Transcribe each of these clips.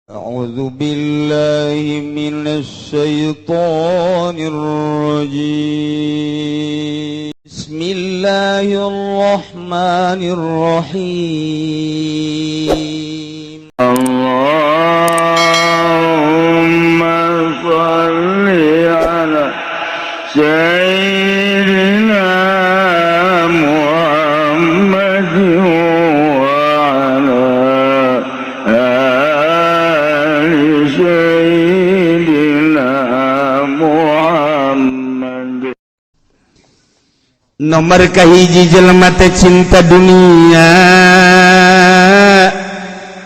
A'udzu billahi minasy syaithanir rajim. Bismillahirrahmanirrahim. Allahumma shalli ala sayyidina Muhammad wa ala ali sayyidina Muhammad. Nomor kahiji jelema teh cinta dunia,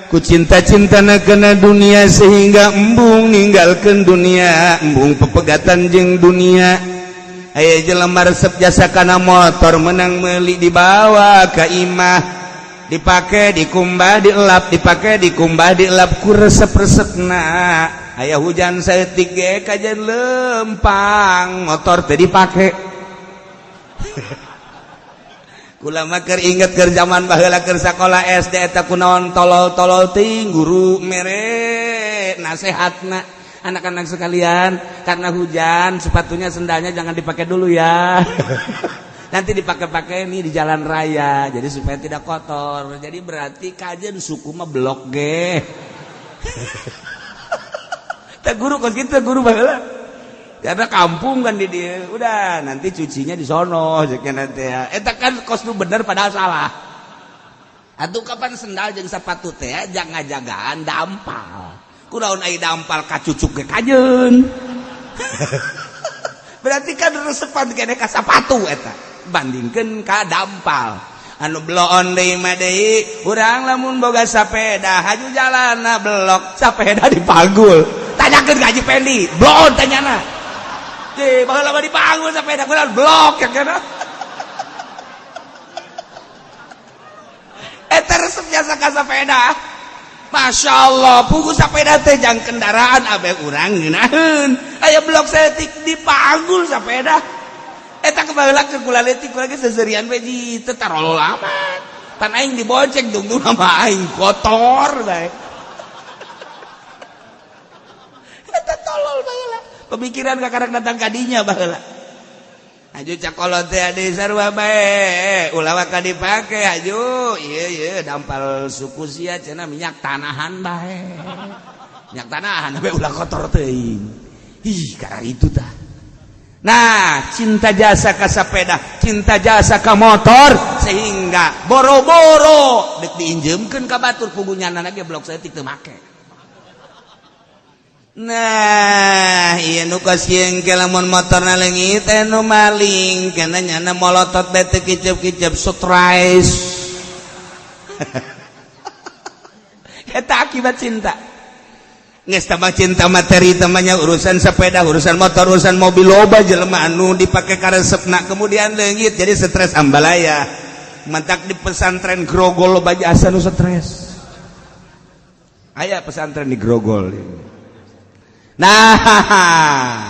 ku cinta-cintana kana dunia sehingga embung ninggalkeun dunia, embung pepegatan jeung dunia. Aya jelema resep jasa kana motor, menang meuli dibawa ka imah, dipake, dikumbah, dielap, dipake, dikumbah, dielap, ku resep-resepna. Aya hujan saeutik ge kajen lempang, motor teh dipake. Kula mah keur inget keur zaman baheula keur sakola SD, eta kunaon tolol-tolol ting guru mere nasehatna, "Anak-anak sekalian, karena hujan sepatunya, sendalnya jangan dipakai dulu ya, nanti dipakai-pakai nih di jalan raya, jadi supaya tidak kotor." Jadi berarti kajen suku mah blok ge. Teh guru kos kitu, guru baheula karena kampung kan di dia, udah nanti cucinya di sono nanti ya. Eta kan kos nu bener padahal salah. Atuh kapan sendal jeung sepatu teh jangan jagaan dampal, kunaon ai dampal kacucuk ge kajeun? Berarti kan resepan kene ka sapatu eta bandingkeun ka dampal. Anu bloon deui mah deui urang lamun boga sapeda haju jalanna blok, sapeda dipanggul. Tanyakeun ka Haji Pendi, bloon tanyana. Di baheula mah dipanggul sepeda, kunaon blok ya kana? Eta resep jasa ka sepeda. Masya Allah, pugu sepeda teh jang kendaraan abe urang ngeunaheun. Aya blok saeutik dipanggul sepeda. Eta kebaheula keur kula leutik, kula ge seserian we ji teu tarolol amat. Pan aing dibonceng dungdung nama aing kotor bae. Eta tolol baheula. Pemikiran kakarek datang kadinya baheula. Aju cakolot teh ade sarua bae, ulah waka dipake aju. Ieu ieu dampal suku sia cenah minyak tanahan bae. Minyak tanahan bae ulah kotor teuing. Ih, karena itu tah. Nah, cinta jasa ka sepeda, cinta jasa ka motor sehingga boro-boro dek diinjemkeun ka batur, pugu nyana ge blok saeutik teu make. Nah, iya nu kasieun ke lamun motorna leungit anu maling kana nyana molotot bae teu kicep-kicep, stres. Eta akibat cinta. Geus tambah cinta materi tamanya urusan sepeda, urusan motor, urusan mobil, loba jelema anu dipake karesepna kemudian leungit jadi stres ambalaya. Mantak di pesantren Grogol loba jasa nu stres. Aya pesantren di Grogol. Nah,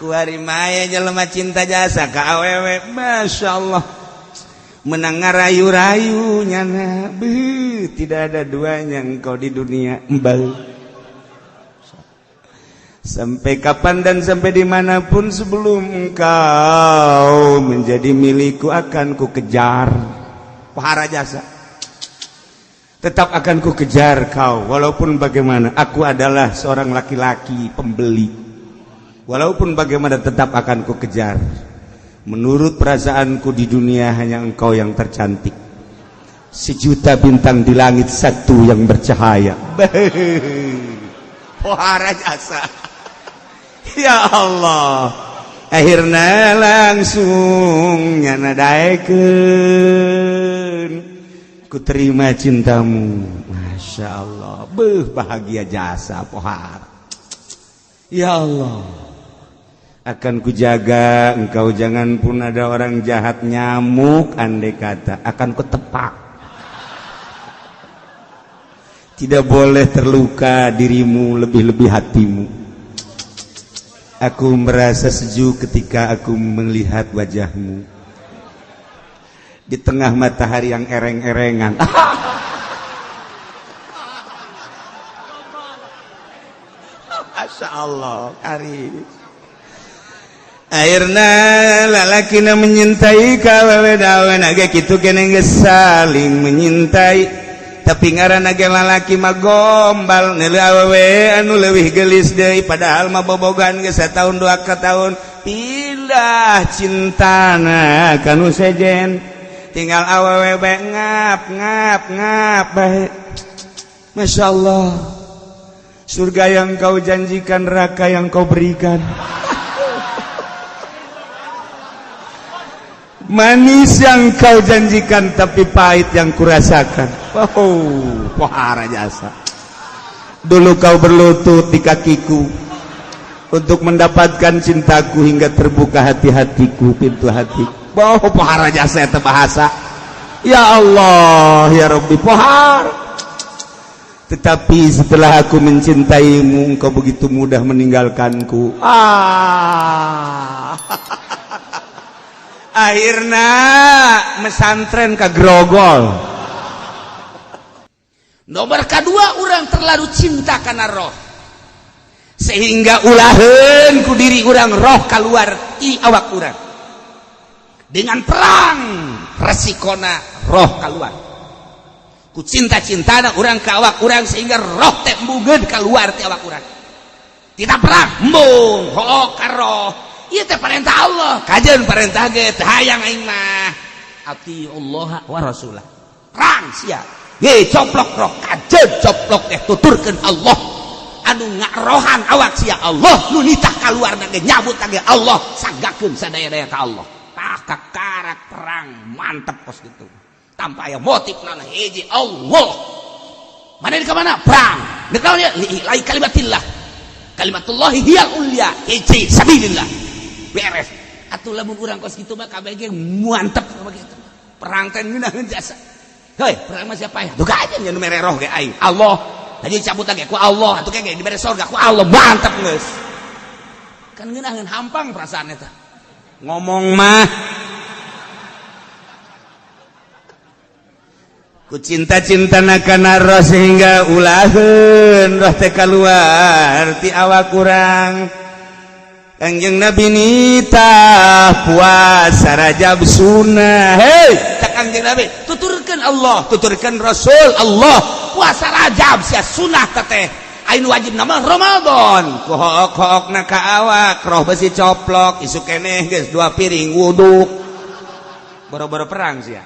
kuari maya jelema cinta jasa ka awewe, Masya Allah, menang ngarayu-rayu nyana, beuh, tidak ada duanya engkau di dunia, embal. Sampai kapan dan sampai dimanapun sebelum engkau menjadi milikku akan ku kejar. Pahara jasa. Tetap akan ku kejar kau walaupun bagaimana. Aku adalah seorang laki-laki pembeli. Walaupun bagaimana tetap akan ku kejar. Menurut perasaanku di dunia hanya engkau yang tercantik. Sejuta bintang di langit satu yang bercahaya. Pohara jasa. Ya Allah. Akhirnya langsung nyana daekeun. Ku terima cintamu. Masya Allah. Beuh, bahagia jasa pohara. Ya Allah. Akan kujaga engkau, jangan pun ada orang jahat, nyamuk andai kata akan kutepak. Tidak boleh terluka dirimu, lebih-lebih hatimu. Aku merasa sejuk ketika aku melihat wajahmu di tengah matahari yang ereng-erengan. Masya Allah karim. Akhirna lalakina menyintai ka awewe da ge kitu keneh geus saling menyintai, tapi ngaranna ge lalaki mah gombal neuleuh awewe anu leuwih geulis deui, padahal mah bobogan geus satahun dua ka tahun, pindah cintana kanu sejen, tinggal awewe bae ngap ngap ngap bae. Masya Allah, surga yang kau janjikan, neraka yang kau berikan. Manis yang kau janjikan, tapi pahit yang kurasakan. Oh, pohara jasa. Dulu kau berlutut di kakiku untuk mendapatkan cintaku hingga terbuka hati-hatiku, pintu hati. Oh, pohara jasa eta bahasa. Ya Allah, ya Rabbi, pohara. Tetapi setelah aku mencintaimu, engkau begitu mudah meninggalkanku. Ah. Akhirnya mesantren ke Grogol. Nomor kedua, orang terlalu cinta karena roh, sehingga ulaheun ku diri orang roh keluar ti awak urang. Dengan perang resikona roh keluar. Ku cinta-cintana urang ke awak urang sehingga roh teh embungeun keluar ti awak urang. Tidak perang, embung, hook ka roh. Ieu teh perintah Allah, kajeun perintah ge teu hayang aing mah. Ati Allah wa rasulah. Perang sia. Ye coplok roh, kajeun coplok teh tuturkeun Allah. Anu ngarohan awak sia Allah, nu nitah kaluarna ge nyabut ge Allah, sanggakeun sadaya-daya ka Allah. Tah kakarak perang mantep kos gitu. Tanpa aya motif nana hiji Allah. Mana di mana? Perang. Deuk naon ieu? Lai kalimatillah. Kalimatullahi hiyal ulya, hiji sabilillah. Beres. Atuh lamun urang kos kitu mah kabeh ge mantep begitu. Perang teh ngeunaheun jasa. Heuy, perang mah siapa ya? Tuh aja nu mere roh ge aing. Allah. Tadi cabut lagi ku Allah, atuh ge dibere sorga ku Allah, mantep geus. Kan ngeunaheun hampang perasaan eta. Ngomong mah ku cinta-cintana kana roh sehingga ulaheun roh teh kaluar ti awak urang. Kangjeng Nabi nitah puasa Rajab sunnah. Hei, tak Kangjeng Nabi tuturkeun Allah, tuturkeun Rasul Allah, puasa Rajab sia sunnah teteh. Ain wajib nama Ramadan. Ku hook-hookna ka awak, roh besi coplok, isuk keneh geus dua piring wuduk. Boro-boro perang sia.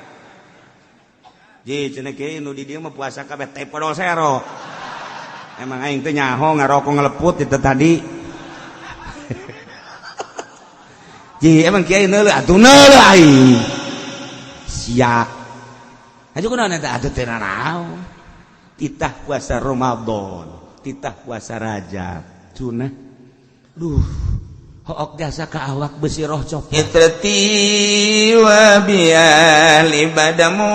Ji cenah kieu nu di dieu mah puasa kabeh teh podol sero. Emang aing teh nyaho ngarokok ngeleput itu tadi. Ji emang kiai neuleuh atuh neuleuh aing. Sia. Aju kunaon eta atuh teu nanaon. Titah puasa Ramadan, titah puasa Rajab. Sunah. Duh, hook jasa ka awak besi roh copot. Itrati wa biali badamu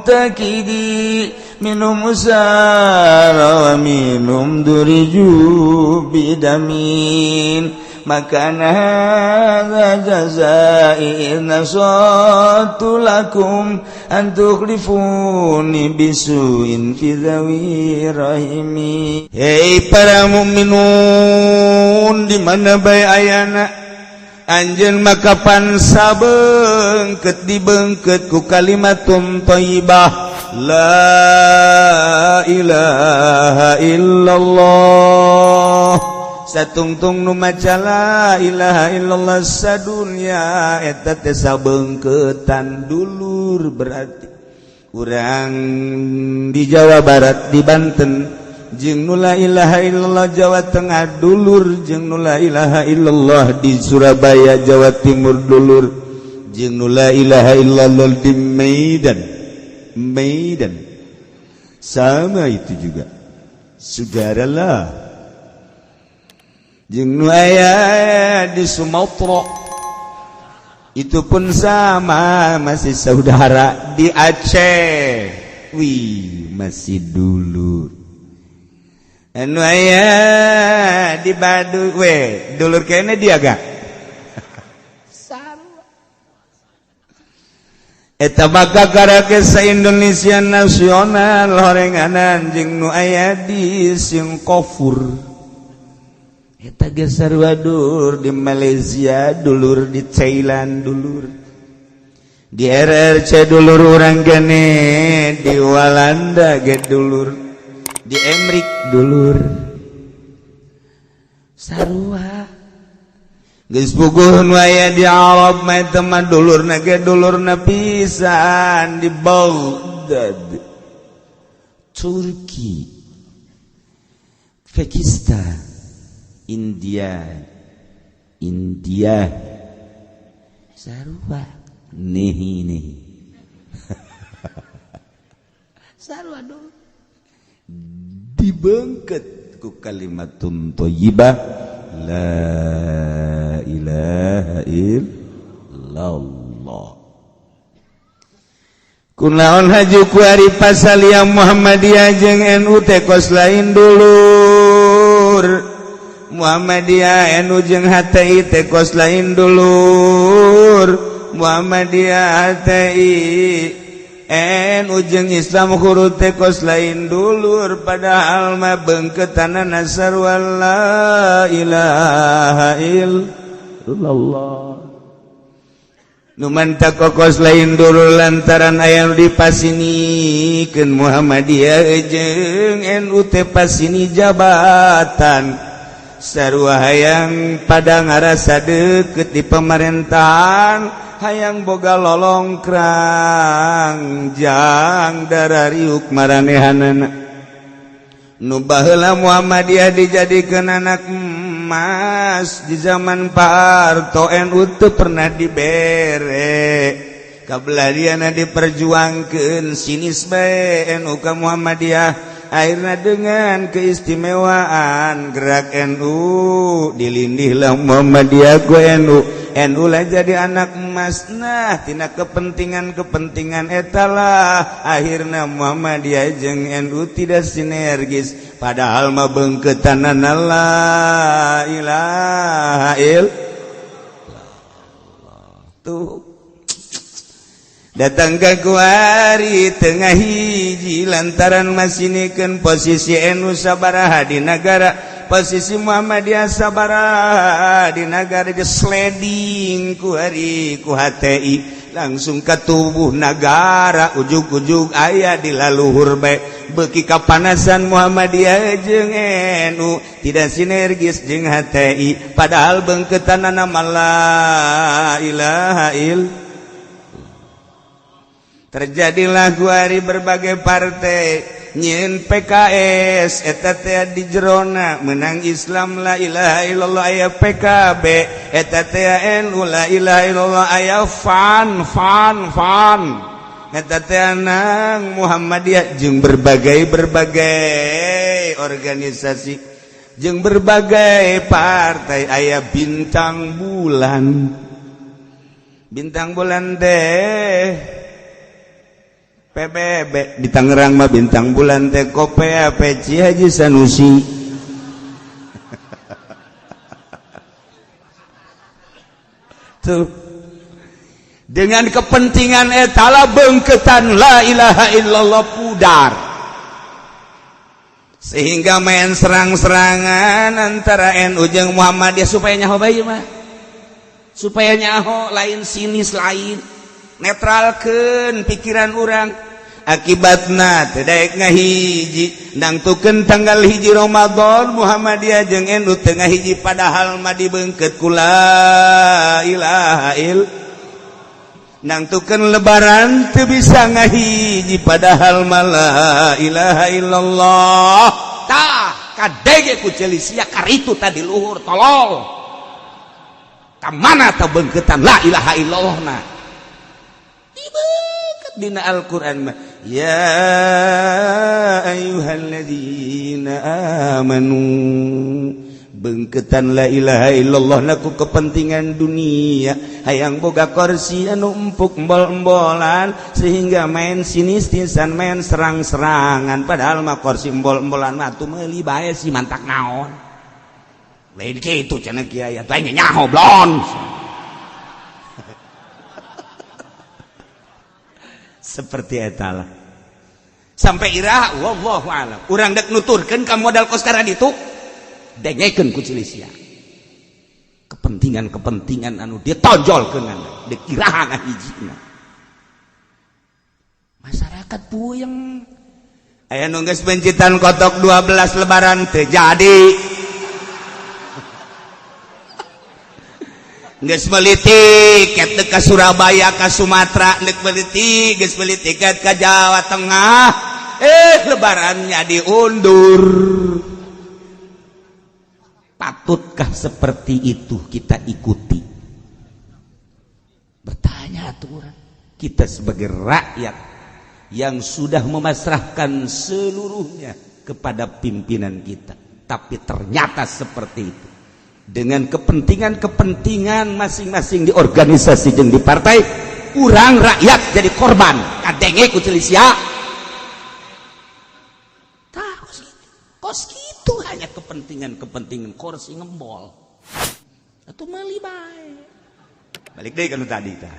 takidi minum usara wa minum duriju bidamin. Maka hadza jazai nasatu lakum an tukhlifuni bisuin fi dhawi rahimi. Hei para mukminun, di mana bae ayana anjeun maka pansa beungkeut dibeungkeut ku kalimatun thayyibah la ilaha illallah. Satungtung nu maca la ilaha illallah sadunya eta teh sabeungkeutan dulur, berarti urang di Jawa Barat, di Banten jeung nu la ilaha illallah Jawa Tengah dulur, jeung nu la ilaha illallah di Surabaya Jawa Timur dulur, jeung nu la ilaha illallah di Medan Medan sama itu juga saudaralah. Jeung nu aya di Sumatera itu pun sama masih saudara, di Aceh wih masih dulur, anu aya di Baduy we dulur kene dia gak sama. Eta maka karake sa Indonesia nasional horenganan jeung nu aya di Singapura. Eta ge sarua dulur di Malaysia, dulur di Thailand, dulur di RRC, dulur urang gane di Walanda ge dulur, di Emrik dulur sarua. Geus puguh nu aya di Arab mah teman dulurna ge dulurna pisan di Baghdad, Turki, Pakistan, India, India sarua nih nih sarua dong dibengket ku kalimatun thayyibah, la ilaha illallah. Kunaon haju kuari pasal yang Muhammadiyah jeung NU teh kos lain dulur, Muhammadiyah NU jeung HTI teh kos lain dulur, Muhammadiyah HTI NU jeung Islam huruf teh kos lain dulur, padahal mah beungkeutanana sarua la ilaha illallah. Nu mantak kokos lain dulur lantaran aya nu dipasinikeun Muhammadiyah jeung NU teh pasini jabatan, sarua hayang pada ngarasa deket di pemerintahan, hayang boga lolongkrang jang darariuk maranehanana. Nu baheula Muhammadiyah dijadikan anak emas di zaman Pak Harto, NU teu pernah dibere kabelariana diperjuangkeun, sinis bae NU ka Muhammadiyah. Akhirnya dengan keistimewaan gerak NU dilindihlah Muhammadiyah ku NU, NU lah jadi anak emas. Nah, tina kepentingan-kepentingan etalah akhirnya Muhammadiyah jeung NU tidak sinergis, padahal mah beungkeutanana la ilaha illallah. Tuh datang ke kuari tengah hiji lantaran masinikeun posisi NU sabaraha di negara, posisi Muhammadiyah sabaraha di negara, di sliding ku hari ku HTI langsung ke tubuh negara, ujug-ujug aya di laluhur bae beuki kapanasan Muhammadiyah jeung NU tidak sinergis jeung HTI, padahal beungkeutanana la ilaha illallah. Terjadilah guari berbagai partai nyin PKS eta teh di jerona menang Islam la ilaha illallah, aya PKB eta teh NU la ilaha illallah, aya fan fan fan eta teh nang Muhammadiyah jeung berbagai berbagai organisasi jeung berbagai partai, aya bintang bulan, bintang bulan teh PBB di Tangerang mah bintang bulan teh Kopea Peci Haji Sanusi. Tuh dengan kepentingan etala beungkeutan la ilaha illallah pudar, sehingga main serang-serangan antara NU jeung Muhammadiyah supaya nyaho bae mah, supaya nyaho lain sinis, lain netralkeun pikiran urang. Akibatna teu daek ngahiji nangtukeun tanggal 1 Ramadan Muhammadiyah jeung NU teu ngahiji, padahal mah dibeungkeut ku la ilaha illallah. Nangtukeun lebaran teu bisa ngahiji, padahal mah la ilaha illallah. Tah kadege ku ceuli sia karitu tadi luhur tolol ka mana tah beungkeutan la ilaha illallah na. Dina Al-Qur'an mah ya ayyuhalladzina amanu, beungkeutan la ilaha illallah laku kepentingan dunia, hayang boga kursi anu empuk embol-embolan, sehingga main sinis-sinisan, main serang-serangan, padahal mah kursi embol-embolan mah atuh meuli bae si mantak naon lain kitu cenah kiai atuh aing nyaho blon. Seperti etalah sampai irah wallahu alam urang dek nuturkeun ka modal kos karena ditu Dengekeun ku Cilisia. Kepentingan-kepentingan anu ditonjolkeun dikiraha ngahijina. Masyarakat puyeng. Aya nu geus bencitan kotok 12 lebaran teu jadi. Geus meuli tiket ka Surabaya ka Sumatera, geus meuli tiket, geus meuli tiket ka Jawa Tengah, lebarannya diundur. Patutkah seperti itu kita ikuti? Bertanya aturan. Kita sebagai rakyat yang sudah memasrahkan seluruhnya kepada pimpinan kita, tapi ternyata seperti itu. Dengan kepentingan-kepentingan masing-masing di organisasi jeung di partai, urang rakyat jadi korban. Kadenge ku Cilisia. Tah kos kitu hanya kepentingan-kepentingan kursi ngembol. Atuh meuli bae. Balik deui ka nu tadi tah.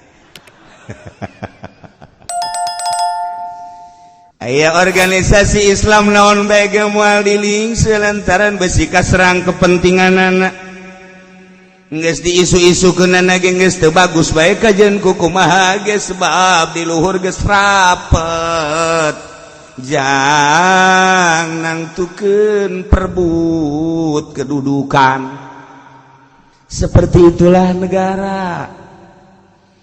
Aya organisasi Islam naon bae ge moal dilingse lantaran besi kaserang kepentinganana. Geus diisu-isukeunana ge geus teu bagus bae kajeun ku kumaha ge sebab di luhur geus rapet. Jang nangtukeun perbut kedudukan. Seperti itulah negara.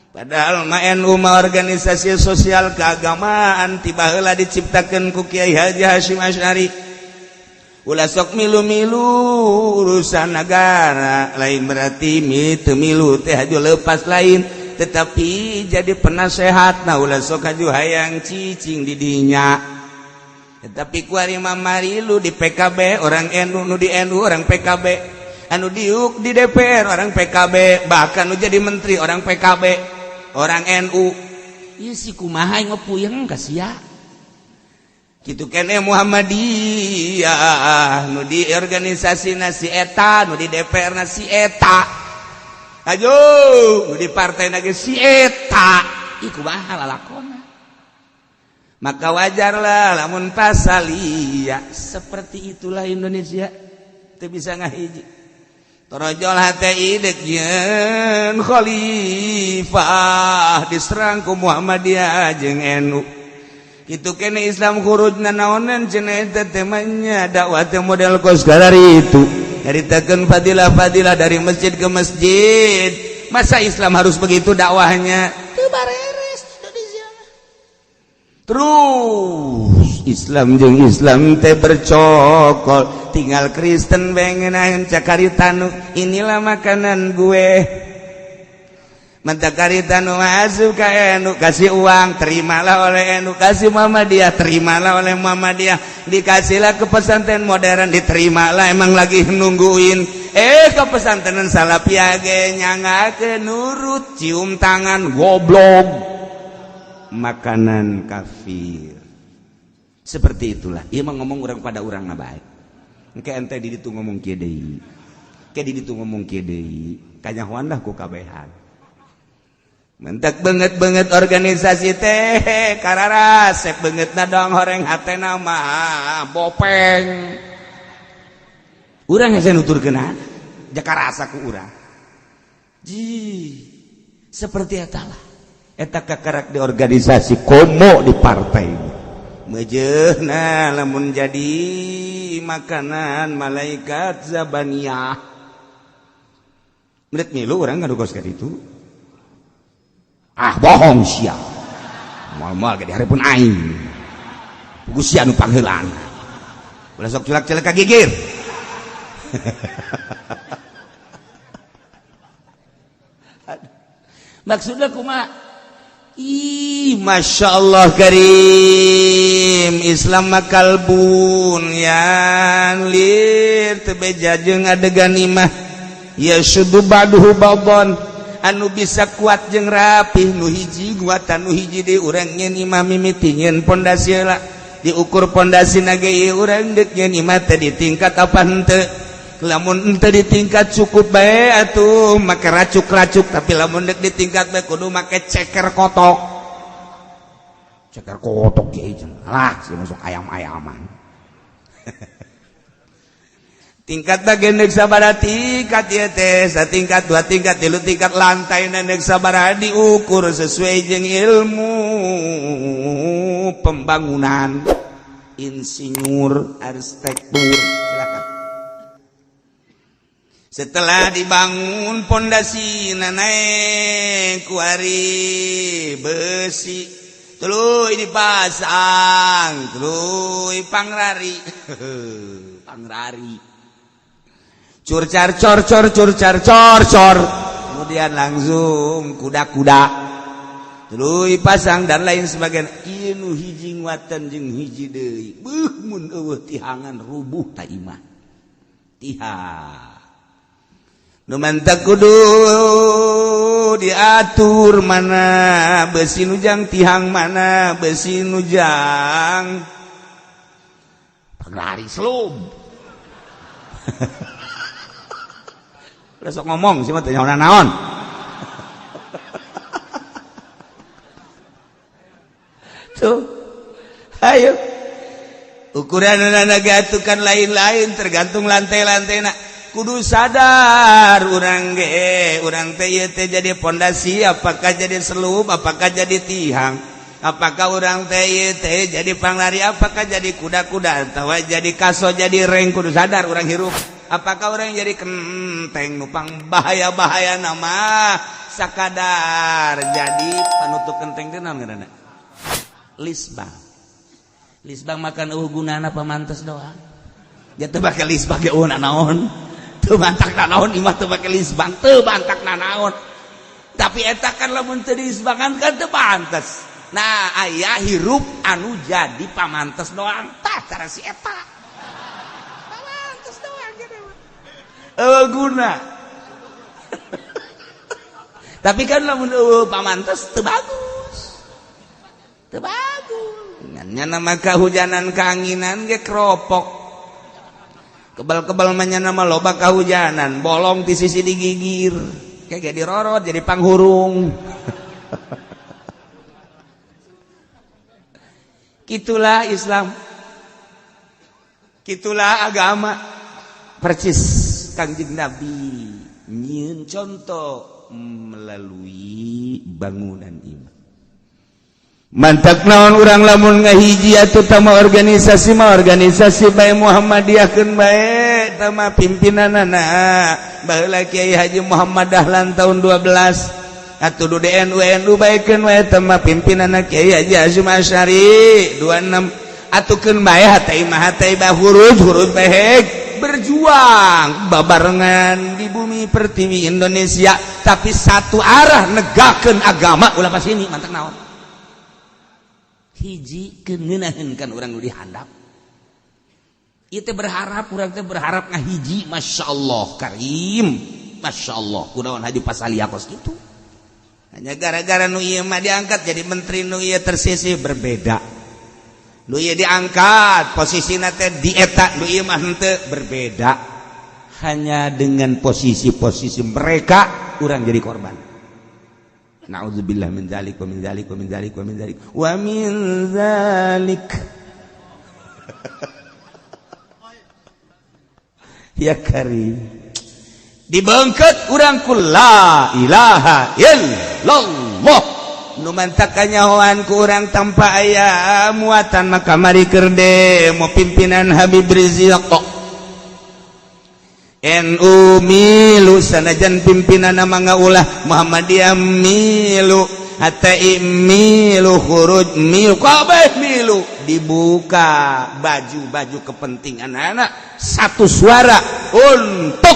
Padahal mah NU mah organisasi sosial keagamaan tiba heula diciptakeun ku Kiai Haji Hasyim Asy'ari. Ulah sok milu-milu urusan negara, lain berarti teu milu teh haju lepas lain, tetapi jadi penasehat. Nah ulah sok haju hayang cicing di dinya. Tetapi kuari mah marilu di PKB orang NU, nu di NU orang PKB, anu diuk di DPR orang PKB, bahkan nu jadi menteri orang PKB, orang NU. Ieu si kumaha ngepuyeng ka sia. Kitu kene Muhammadiyah nu di organisasi nasi eta, nu di DPR nasi eta, ayo nu di partai nage si eta. Ih kumaha lalakona. Maka wajarlah lamun pasalia seperti itulah Indonesia teu bisa ngahiji. Torojol hate idek jeung khalifah diserang ku Muhammadiyah jeung NU. Kitu kene Islam khurujna naonan cenah eta temanya dakwah teh model kos galari itu. Nyaritakeun fadilah-fadilah dari masjid ke masjid. Masa Islam harus begitu dakwahnya? Teu bareres Indonesia. Terus Islam jeung Islam teh bercokol, tinggal Kristen bengenaheun cakaritanu, inilah makanan gue. Mentakaritanu asup ka NU, kasih uang, terimalah oleh NU, kasih Muhammadiyah, terimalah oleh Muhammadiyah, dikasihlah ke pesantren modern, diterimalah, emang lagi nungguin. Ke pesantren Salafiyah ge nyangakeun nurut, cium tangan goblok. Makanan kafir. Seperti itulah. Ieu mah ngomong urang pada urang bae. Engke ente di ditu ngomong kieu deui. Ke di ditu ngomong kieu deui. Kanyahoan lah ku kabehan. Mentek banget-banget organisasi teh kararasep bangetna dong horeng hatena mah bopeng. Urang hese nuturkeun jaka rasa ku urang. Ji, seperti eta lah. Eta kakarak di organisasi komo di partai. Mejeuna lamun jadi makanan malaikat zabaniyah. Menit milu urang ngadugos ka ditu. Ah bohong sia. Moal-moal ge dihareupeun aing. Pugu sia nu pangheulaan. Ulah sok culak-culak ka gigir. Maksudna kumaha? Ih, Masya Allah karim. Islam makalbun yang lir tebeja jeung adegan imah. Ya syudu ba'duhu ba'don. Anu bisa kuat jeung rapih nu hiji guatan nu hiji deui urang nyeun imah mimiti nyeun pondasi heula. Diukur pondasi na ge ieu urang deuk nyeun imah teh di tingkat apa henteu. Lamun henteu di tingkat cukup bae atuh make racuk-racuk, tapi lamun deuk di tingkat bae kudu make ceker kotok. Ceker kotok kieu cenah. Lah si masuk ayam-ayaman. Tingkat bagian deuk sabaraha tingkat ieu teh, satingkat, dua tingkat, tilu tingkat, lantai deuk sabaraha diukur sesuai jeung ilmu pembangunan, insinyur, arsitektur, silakan. Setelah dibangun pondasi naik kuari besi, tuluy dipasang, tuluy pangrari pangrari, curcar cor cor curcar cor cor, kemudian langsung kuda-kuda tuluy pasang dan lain sebagainya. Ieu nu hiji nguatan jeung hiji deui, beuh, mun eueuh tihangan rubuh ta imah. Tihang nu mantak kudu diatur, mana besi nujang tihang, mana besi nujang pangrari selub. Udah sok ngomong sih mah teu naon. Tuh. Ayo. Ukuran kan lain-lain tergantung lantai-lantai. Kudu sadar urang ge, urang teh ieu teh jadi pondasi apakah jadi selub, apakah jadi tihang, apakah urang teh ieu teh jadi panglari, apakah jadi kuda-kuda atau jadi kaso, jadi reng. Kudu sadar urang hirup, apakah orang jadi kenteng nupang bahaya-bahaya nama sakadar jadi panutup kenteng teh naon ngaranna? Lisbang. Lisbang makan eueuh gunana, pamantes doang. Ya teu bake lisbang ge eueuh naon, teu bantak naon imah, teu bake lisbang teu bantak naon, tapi eta kan lamun teu dilisbangan kan teu pantes. Nah, aya hirup anu jadi pamantes doang, tah cara si eta guna. Tapi kan lamun pamantes teu bagus, teu bagus nya nama kahujanan kaanginan ge keropok kebal-kebal mah nama loba kahujanan bolong di sisi digigir kayak dirorot jadi panghurung. Kitulah Islam, kitulah agama. Persis Kangjeng Nabi nyieun contoh melalui bangunan iman. Mantak naon urang lamun ngahiji atuh tama organisasi mah organisasi bae Muhammadiyah keun bae tama pimpinanana baheula Kiai Haji Muhammad Dahlan tahun 12 atuh du DNU NU baekeun wae tama pimpinanana Kiai Haji Hasyim Asy'ari 26 atuh keun bae hate imah hate bah huruf huruf bae berjuang babarengan di bumi pertiwi Indonesia, tapi satu arah negakeun agama ulah pas ini. Mantak naon hiji keuneunaheun kan urang nu dihandap ieu teh berharap, urang teh berharap ngahiji. Masya Allah karim, Masya Allah, kunaon haji pasalia kos kitu hanya gara-gara nu ieu mah diangkat jadi menteri, nu ieu tersisih berbeda, nu ieu diangkat posisina teh di eta, nu ieu mah henteu, berbeda hanya dengan posisi-posisi mereka, urang jadi korban. Na'udzubillah min dzalik wa min dzalik wa min dzalik wa min dzalik wa min dzalik. Ya karim, dibengket urang ku la ilaha illallah. Nu mantak kanyahoan ku urang tanpa aya muatan maka mari keur demo pimpinan Habib Riziq NU milu sanajan pimpinan mangaulah, Muhammadiyah milu, HTI milu, khuruj milu, kabeh milu, dibuka baju-baju kepentingan anak satu suara untuk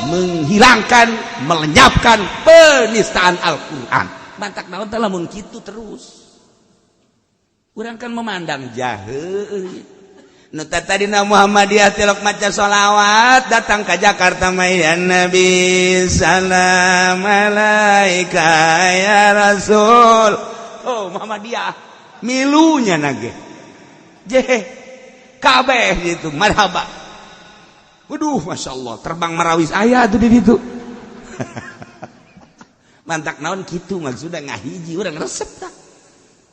menghilangkan, melenyapkan penistaan Al-Qur'an. Mantak naon teh lamun kitu terus urang kan memandang jahe. Nu tadina Muhammadiyah tilok maca sholawat datang ke Jakarta mah ya Nabi salam alaika ya Rasul. Oh Muhammadiyah milunya nage je kabeh gitu marhaba. Waduh Masya Allah terbang marawis aya tuh di ditu. Mantak naon kitu maksudna ngahiji urang resep tah.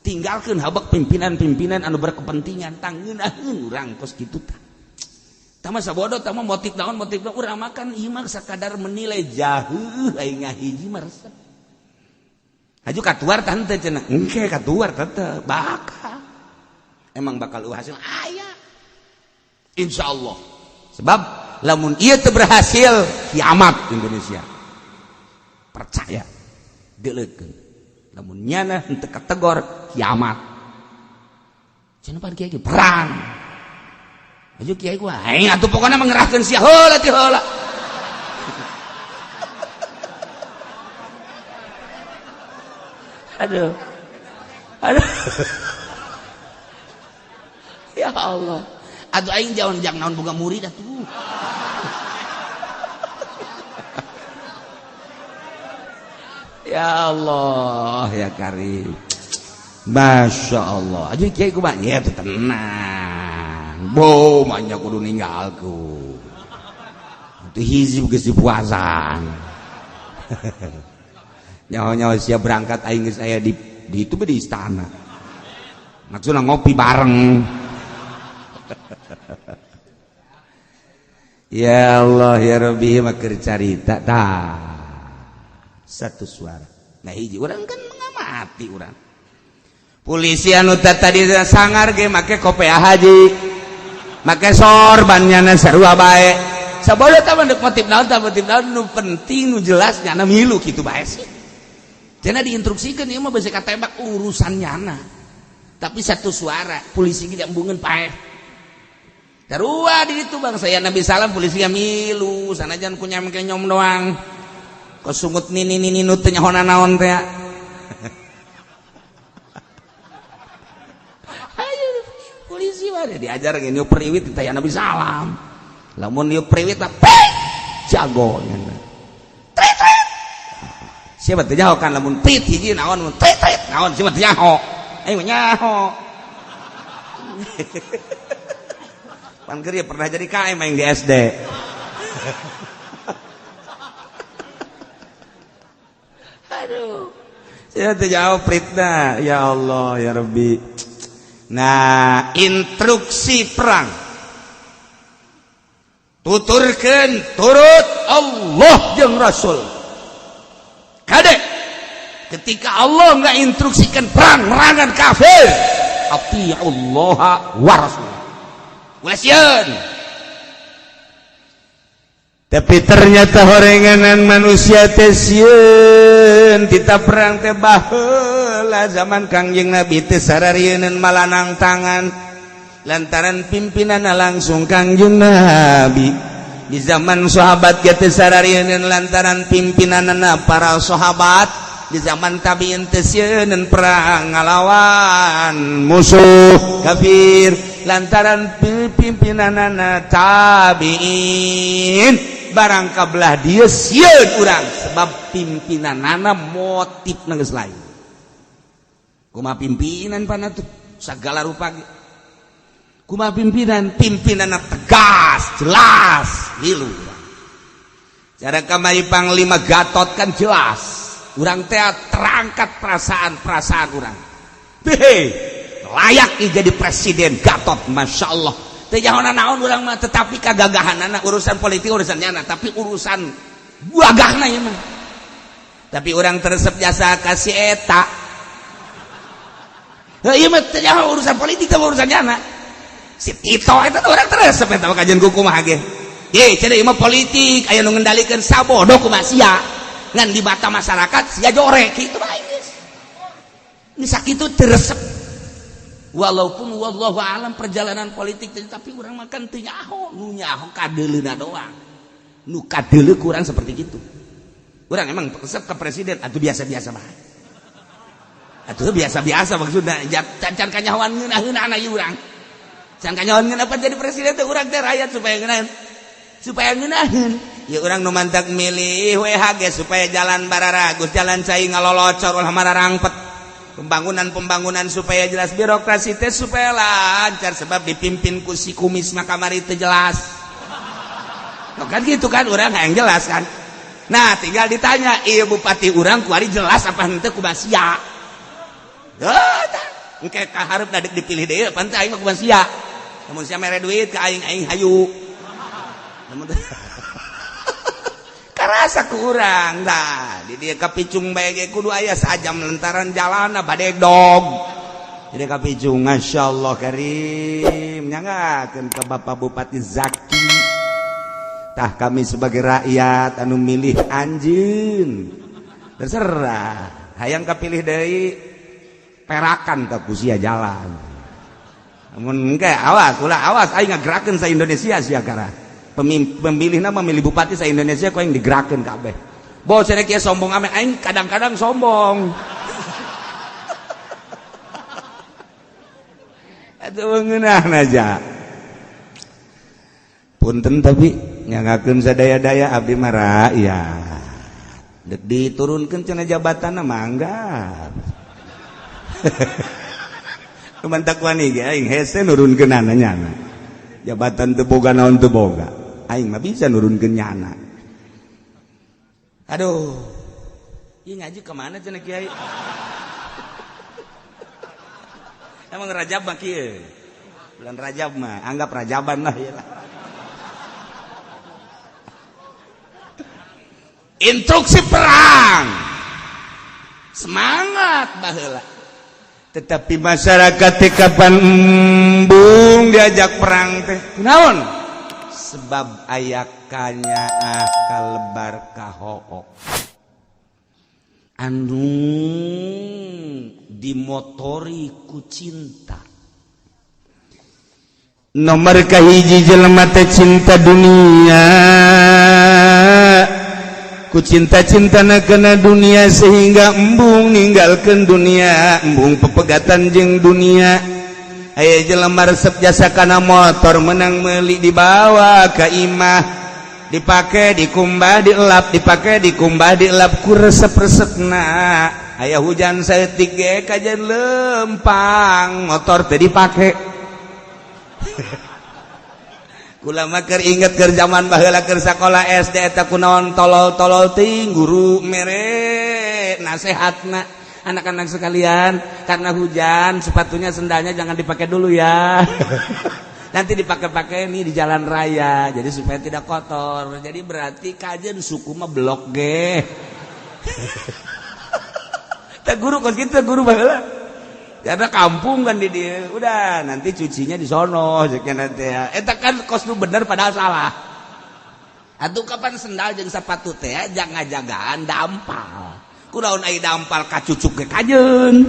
Tinggalkan habak pimpinan-pimpinan anu berkepentingan, tangeunaheun urang kos kitu tah. Tama sabodo tama motif naon urang makan ieu mah sakadar menilai jaheuh aing ngahiji mah resep. Haju katuar tah henteu cenah. Engke katuar tetep bakal. Emang bakal hasil aya. Insyaallah. Sebab lamun ieu teu berhasil kiamat Indonesia. Percaya. Deuleukeun. Lamun nyana henteu kategor kiamat. Cenah pan kiai perang. Aju kiai gua aing atuh pokona mengerahkeun sia heula ti heula. Aduh. Aduh. Ya Allah. Atuh aing jauh jang naon boga murid atuh. Ya Allah ya Karim. Masya Allah. Aja kiai kumaha nya teh tenang. Bo manya kudu ninggalku. Teu hizib geus dipuasan. Nyaho-nyaho siap berangkat aing geus aya di itu di istana. Maksudna ngopi bareng. Ya Allah ya Rabbi mah keur carita tah. Satu suara. Nah hiji urang kan mengamati urang. Polisi anu tadi sangar ge make kopiah haji. Make sorban nyana sarua bae. Sabodo tah mah motif naon tah motif naon nu penting nu jelas nyana milu kitu bae sih. Cenah diinstruksikeun ieu mah beusi katembak urusan nyana. Tapi satu suara polisi ge embungeun paeh. Sarua di ditu bangsa ya Nabi salam polisi ge milu sanajan ku nyam kenyom doang. Kosungut nini nini nu teu nyaho naon teh. Ayo polisi mah diajar ge niup priwit teh Nabi salam. Lamun niup priwit mah jago nya. Trit trit. Siapa teu nyaho kan lamun prit hiji naon mun trit trit naon siapa teu nyaho. Aing mah nyaho. Pan keur pernah jadi KM aing di SD. Aduh. Saya teu jauh pritna. Ya Allah ya Rabbi. Nah, instruksi perang. Tuturkeun turut Allah jeung Rasul. Kade ketika Allah nggak instruksikan perang merangan kafir, atiullaha wa rasul. Ulah sieun. Tapi ternyata horenganan manusia teh sieun tita perang teh baheula zaman Kangjeng Nabi teh sararieun malanang tangan lantaran pimpinanna langsung Kangjeng Nabi. Di zaman sahabat ge teh sararieun lantaran pimpinanna para sahabat. Di zaman tabiin teh sieun perang ngalawan musuh kafir lantaran pimpinanna tabiin. Barang kabelah dia sieun urang sebab pimpinanana motif geus lain. Kumaha pimpinan pana tuh sagala rupa ge. Kumaha pimpinan pimpinanna tegas jelas milu urang. Cara kamari Panglima Gatot kan jelas. Urang teh terangkat perasaan-perasaan urang. Heh, layak jadi presiden Gatot Masya Allah. Teu nyaho naon urang mah tetapi kagagahanana urusan politik urusan nyana tapi urusan gagahna ieu mah. Tapi urang teresep jasa ka si eta. Heuh ieu mah teu nyaho urusan politik teh urusan nyana. Si Tito eta urang teresep eta mah kajian kumaha ge. Ye cenah ieu mah politik aya nu ngendalikeun sabodo kumaha sia. Ngan di mata masyarakat sia jorek kitu bae geus. Ini sakitu teresep. Walaupun wallahu alam perjalanan politik tapi urang makan teu nyaho, nu nyaho kadeuleuna doang. Nu kadeuleu kurang seperti gitu. Urang emang resep ke presiden atuh biasa-biasa bae. Atuh biasa-biasa maksudna can kanyahoan ngeunaheunana ieu urang. Can kanyahoan ngeunah apa jadi presiden teh urang teh rakyat supaya ngeunaheun. Supaya ngeunaheun. Ya urang nu mantak milih WHG supaya jalan bararagus, jalan cai ngalolocor ulah mararangpet. Pembangunan-pembangunan supaya jelas, birokrasi teh supaya lancar sebab dipimpin ku si kumis mah kamari teu jelas. Tuh kan gitu kan urang hayang jelas kan. Nah, tinggal ditanya, ieu bupati urang kuari jelas apa henteu kumaha sia. Heuh tah, engke kaharep da dipilih deui pan teh aing mah kumaha sia. Lamun sia mere duit ka aing aing hayu. Karasa ku urang tah di dieu ka Picung bae ge kudu aya sajam lantaran jalanna badegdog. Jadi ka Picung masyaallah karim nyangakeun ka Bapak Bupati Zaki. Tah kami sebagai rakyat anu milih anjeun. Terserah hayang kapilih deui perakan ka ku sia jalan. Mun engke awas ulah awas aing ngagerakeun sa Indonesia sia kara. Pemilihna memilih bupati sa Indonesia ku aing digerakeun kabeh. Bo cenah kieu sombong ame aing kadang-kadang sombong. Atuh ngeunahna aja. Punten tapi nyangakeun sadaya-daya abdi mah rakyat. Dek diturunkeun cenah jabatanna mangga. Kumantak wani ge aing hese nurunkeunana nyana. Jabatan teu boga naon teu boga. Aing mah bisa nurunkeun nyana. Aduh. Ieu ngaji ka mana cenah kiai? Emang Rajab mah kieu. Bulan Rajab mah anggap Rajaban lah ieu lah. Instruksi perang. Semangat baheula. Tetapi masyarakat teh kapan embung diajak perang teh kunaon? Sebab aya kanyaah kalebar kahook. Anu dimotori ku cinta. Nomor kahiji jelema teh cinta dunia. Ku cinta-cintana kana dunia sehingga embung ninggalkeun dunia, embung pepegatan jeung dunia. Aya jelema resep jasa kana motor menang meuli dibawa ka imah, dipake dikumbah dielap, dipake dikumbah dielap ku resep-resepna. Aya hujan saeutik ge kajen lempang motor teh dipake. Kula mah keur inget keur zaman baheula keur sakola SD eta kunaon tolol-tolol ting guru mere nasehatna anak-anak sekalian karena hujan sepatunya sendalnya jangan dipakai dulu ya. Nanti dipakai-pakai nih di jalan raya jadi supaya tidak kotor. Jadi berarti kajen suku mah blok ge. Teh guru kos kitu guru baheula. Karena kampung kan di dia, udah nanti cucinya di sono, nanti ya. Eta kan kos lu bener padahal salah. Atuh kapan sendal jeung sepatu teh jangan jagaan dampal. Kunaon ai dampal kacucuk ge kajeun.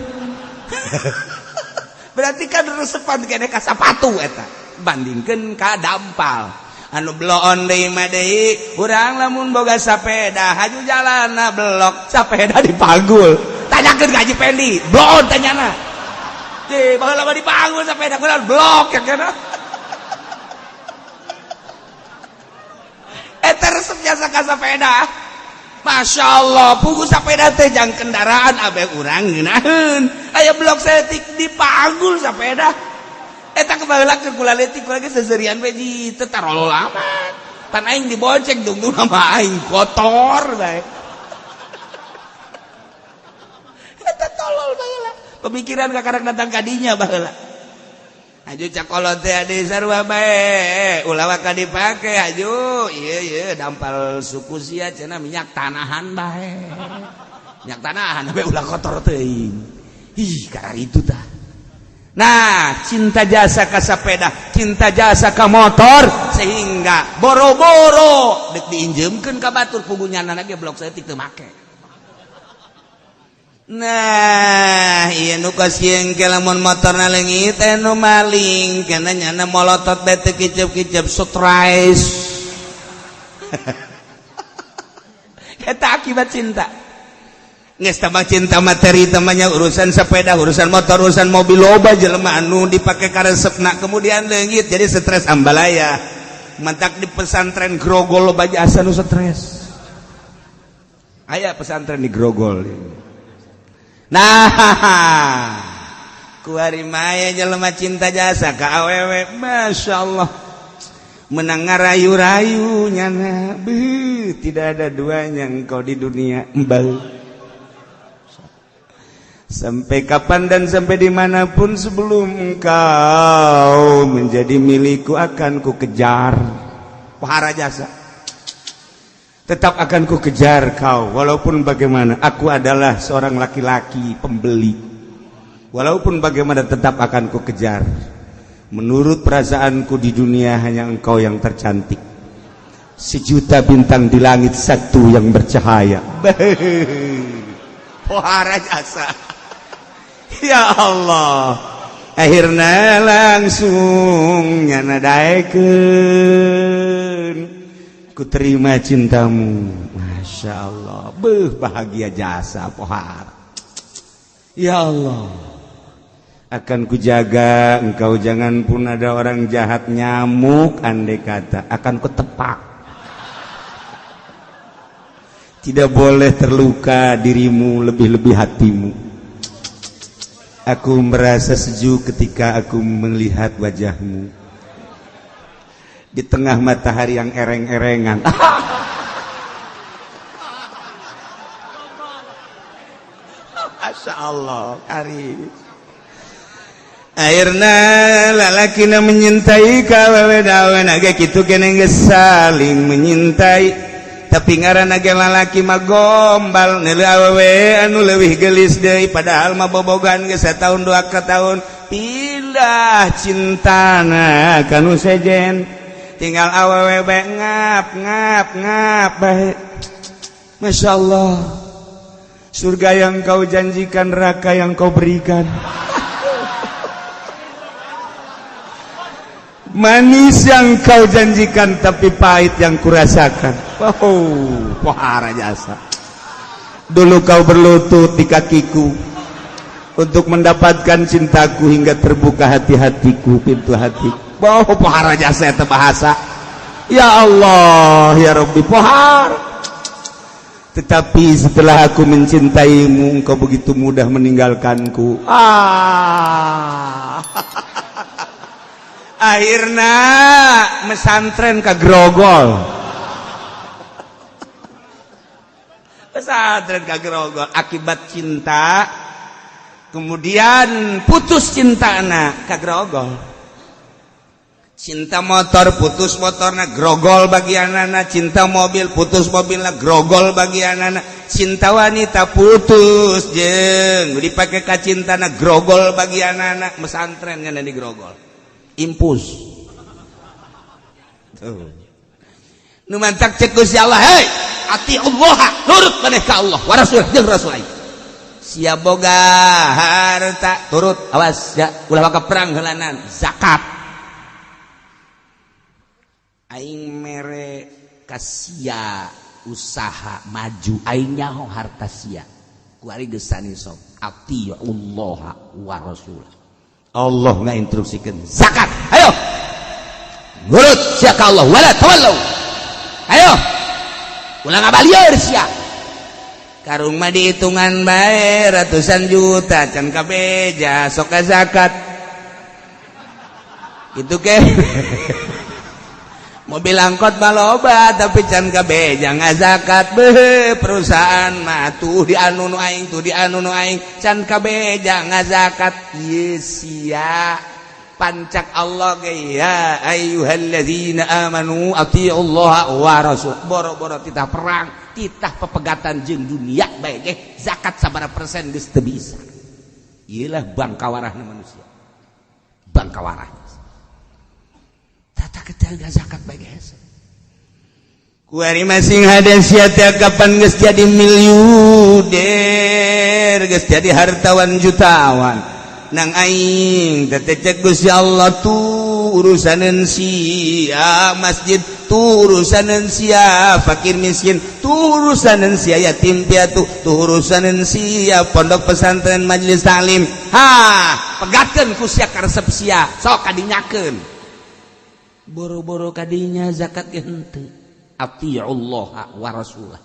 Berarti kan resepan kene ka sapatu eta. Bandingkeun ka dampal. Anu bloon deui mah deui, urang lamun boga sapeda haju jalanna blok, sapeda dipanggul. Tanyakeun ka Haji Pendi, bloon tanyana. Di baheula mah dipanggul sapeda kunaon blok ya kana. Eta resep jasa ka sapeda. Masya Allah, pugu sapeda teh jang kendaraan abe urang ngeunaheun. Aya blok saeutik dipanggul sapeda. Eta kebaheula keur kula leutik kula ge seuseurian we ji teu tarolol amat. Pan aing dibonceng dungdung sama aing kotor bae. Eta tolol baheula. Pemikiran kakarek datang kadinya baheula. Aju cakolot teh ade sarua bae, ulah waka dipake aju. Ieu ieu dampal suku sia cenah minyak tanahan bae. Minyak tanahan bae ulah kotor teuing. Ih, kararitu tah. Nah, cinta jasa ka sapeda, cinta jasa ka motor sehingga boro-boro dek diinjeumkeun ka batur pugu nyana ge blok saeutik teu make. Nah, ieu nu kasieun ke lamun motorna leungit anu maling kana nyana molotot bae teu kicep-kicep stres. Eta akibat cinta. Geus tambah cinta materi tamanya urusan sepeda, urusan motor, urusan mobil loba jelema anu dipake karesepna kemudian leungit jadi stres ambalaya. Mantak di pesantren Grogol loba jasa nu stres. Aya pesantren di Grogol. Nah, kuari maya jelema cinta jasa ka awewe, Masya Allah. Menang ngarayu-rayu nyana, beuh, tidak ada duanya engkau di dunia, embal. Sampai kapan dan sampai dimanapun sebelum engkau menjadi milikku akan ku kejar. Pohara jasa. Tetap akan ku kejar kau walaupun bagaimana. Aku adalah seorang laki-laki pembeli. Walaupun bagaimana tetap akan ku kejar. Menurut perasaanku di dunia hanya engkau yang tercantik. Sejuta bintang di langit satu yang bercahaya. Pohara jasa. Ya Allah. Akhirnya langsung nyana daekeun. Ku terima cintamu. Masya Allah. Beuh, bahagia jasa pohara. Ya Allah. Akan kujaga engkau, jangan pun ada orang jahat nyamuk andai kata akan kutepak. Tidak boleh terluka dirimu, lebih-lebih hatimu. Aku merasa sejuk ketika aku melihat wajahmu di tengah matahari yang ereng-erengan. Masya Allah, karim. Akhirna lalakina menyintai kawewe dawen ge kitu keneh geus saling menyintai. Tapi ngaranna ge lalaki mah gombal neuleuh awewe anu leuwih geulis deui, padahal mah bobogan geus satahun dua tahun pindah cintana ka nu sejen, tinggal awewe bae ngap ngap ngap bae. Masya Allah, surga yang kau janjikan, neraka yang kau berikan. Manis yang kau janjikan tapi pahit yang kurasakan. Oh, pohara jasa. Dulu kau berlutut di kakiku untuk mendapatkan cintaku hingga terbuka hati-hatiku, pintu hati. Oh, pohara jasa eta bahasa. Ya Allah, ya Rabbi, pohara. Tetapi setelah aku mencintaimu, engkau begitu mudah meninggalkanku. Ah. Akhirnya mesantren ke Grogol. Pesantren ke Grogol akibat cinta, kemudian putus cinta anak ke Grogol. Cinta motor putus motorna grogol bagian anak, cinta mobil putus mobilna grogol bagian anak, cinta wanita putus jeung dipake ka cintana grogol bagian anak, mesantren nya di Grogol. Impus. Tuh. Nu mantak cek Gusti Allah, hei, ati Allah, nurut maneh ka Allah wa rasul jeung rasul aing. Sia boga harta turut, awas ya, ulah waka perang heulanan, zakat. Aing mere ka sia usaha maju, aing nyaho harta sia. Kuari geus sanisop, ati Allah wa rasul. Allah ngainstruksikeun zakat, ayo nurut sia ka Allah wala tawallau, ayo ulah ngabalieur sia. Karung mah dihitungan bae ratusan juta can kabeja sok ka zakat kitu ke. Mobil angkot mah loba tapi can kabeja ngazakat. Beuh, perusahaan mah tuh di anu nu aing, tuh di anu nu aing, can kabeja ngazakat. Ieu sia pancak Allah ge, ya ayyuhallazina amanu atiullaha wa rasul. Boro-boro titah perang, titah pepegatan jeung dunia bae ge zakat sabaraha persen geus teu bisa. Ieu lah bangkawarahna manusia. Bangkawarah. Tata kejaga zakat bae hese. Kuari masing hade sia teh kapan geus jadi miliuder, geus jadi hartawan jutawan. Nang aing teh cek Gusti Allah tuh urusaneun sia masjid, tuh urusaneun sia fakir miskin, tuh urusaneun sia yatim piatu, tuh urusaneun sia pondok pesantren majelis taklim. Ha, pegatkeun ku sia karesep sia, sok kadinyakeun. Boro-boro kadinya zakat ge henteu. Atiullah wa rasulah.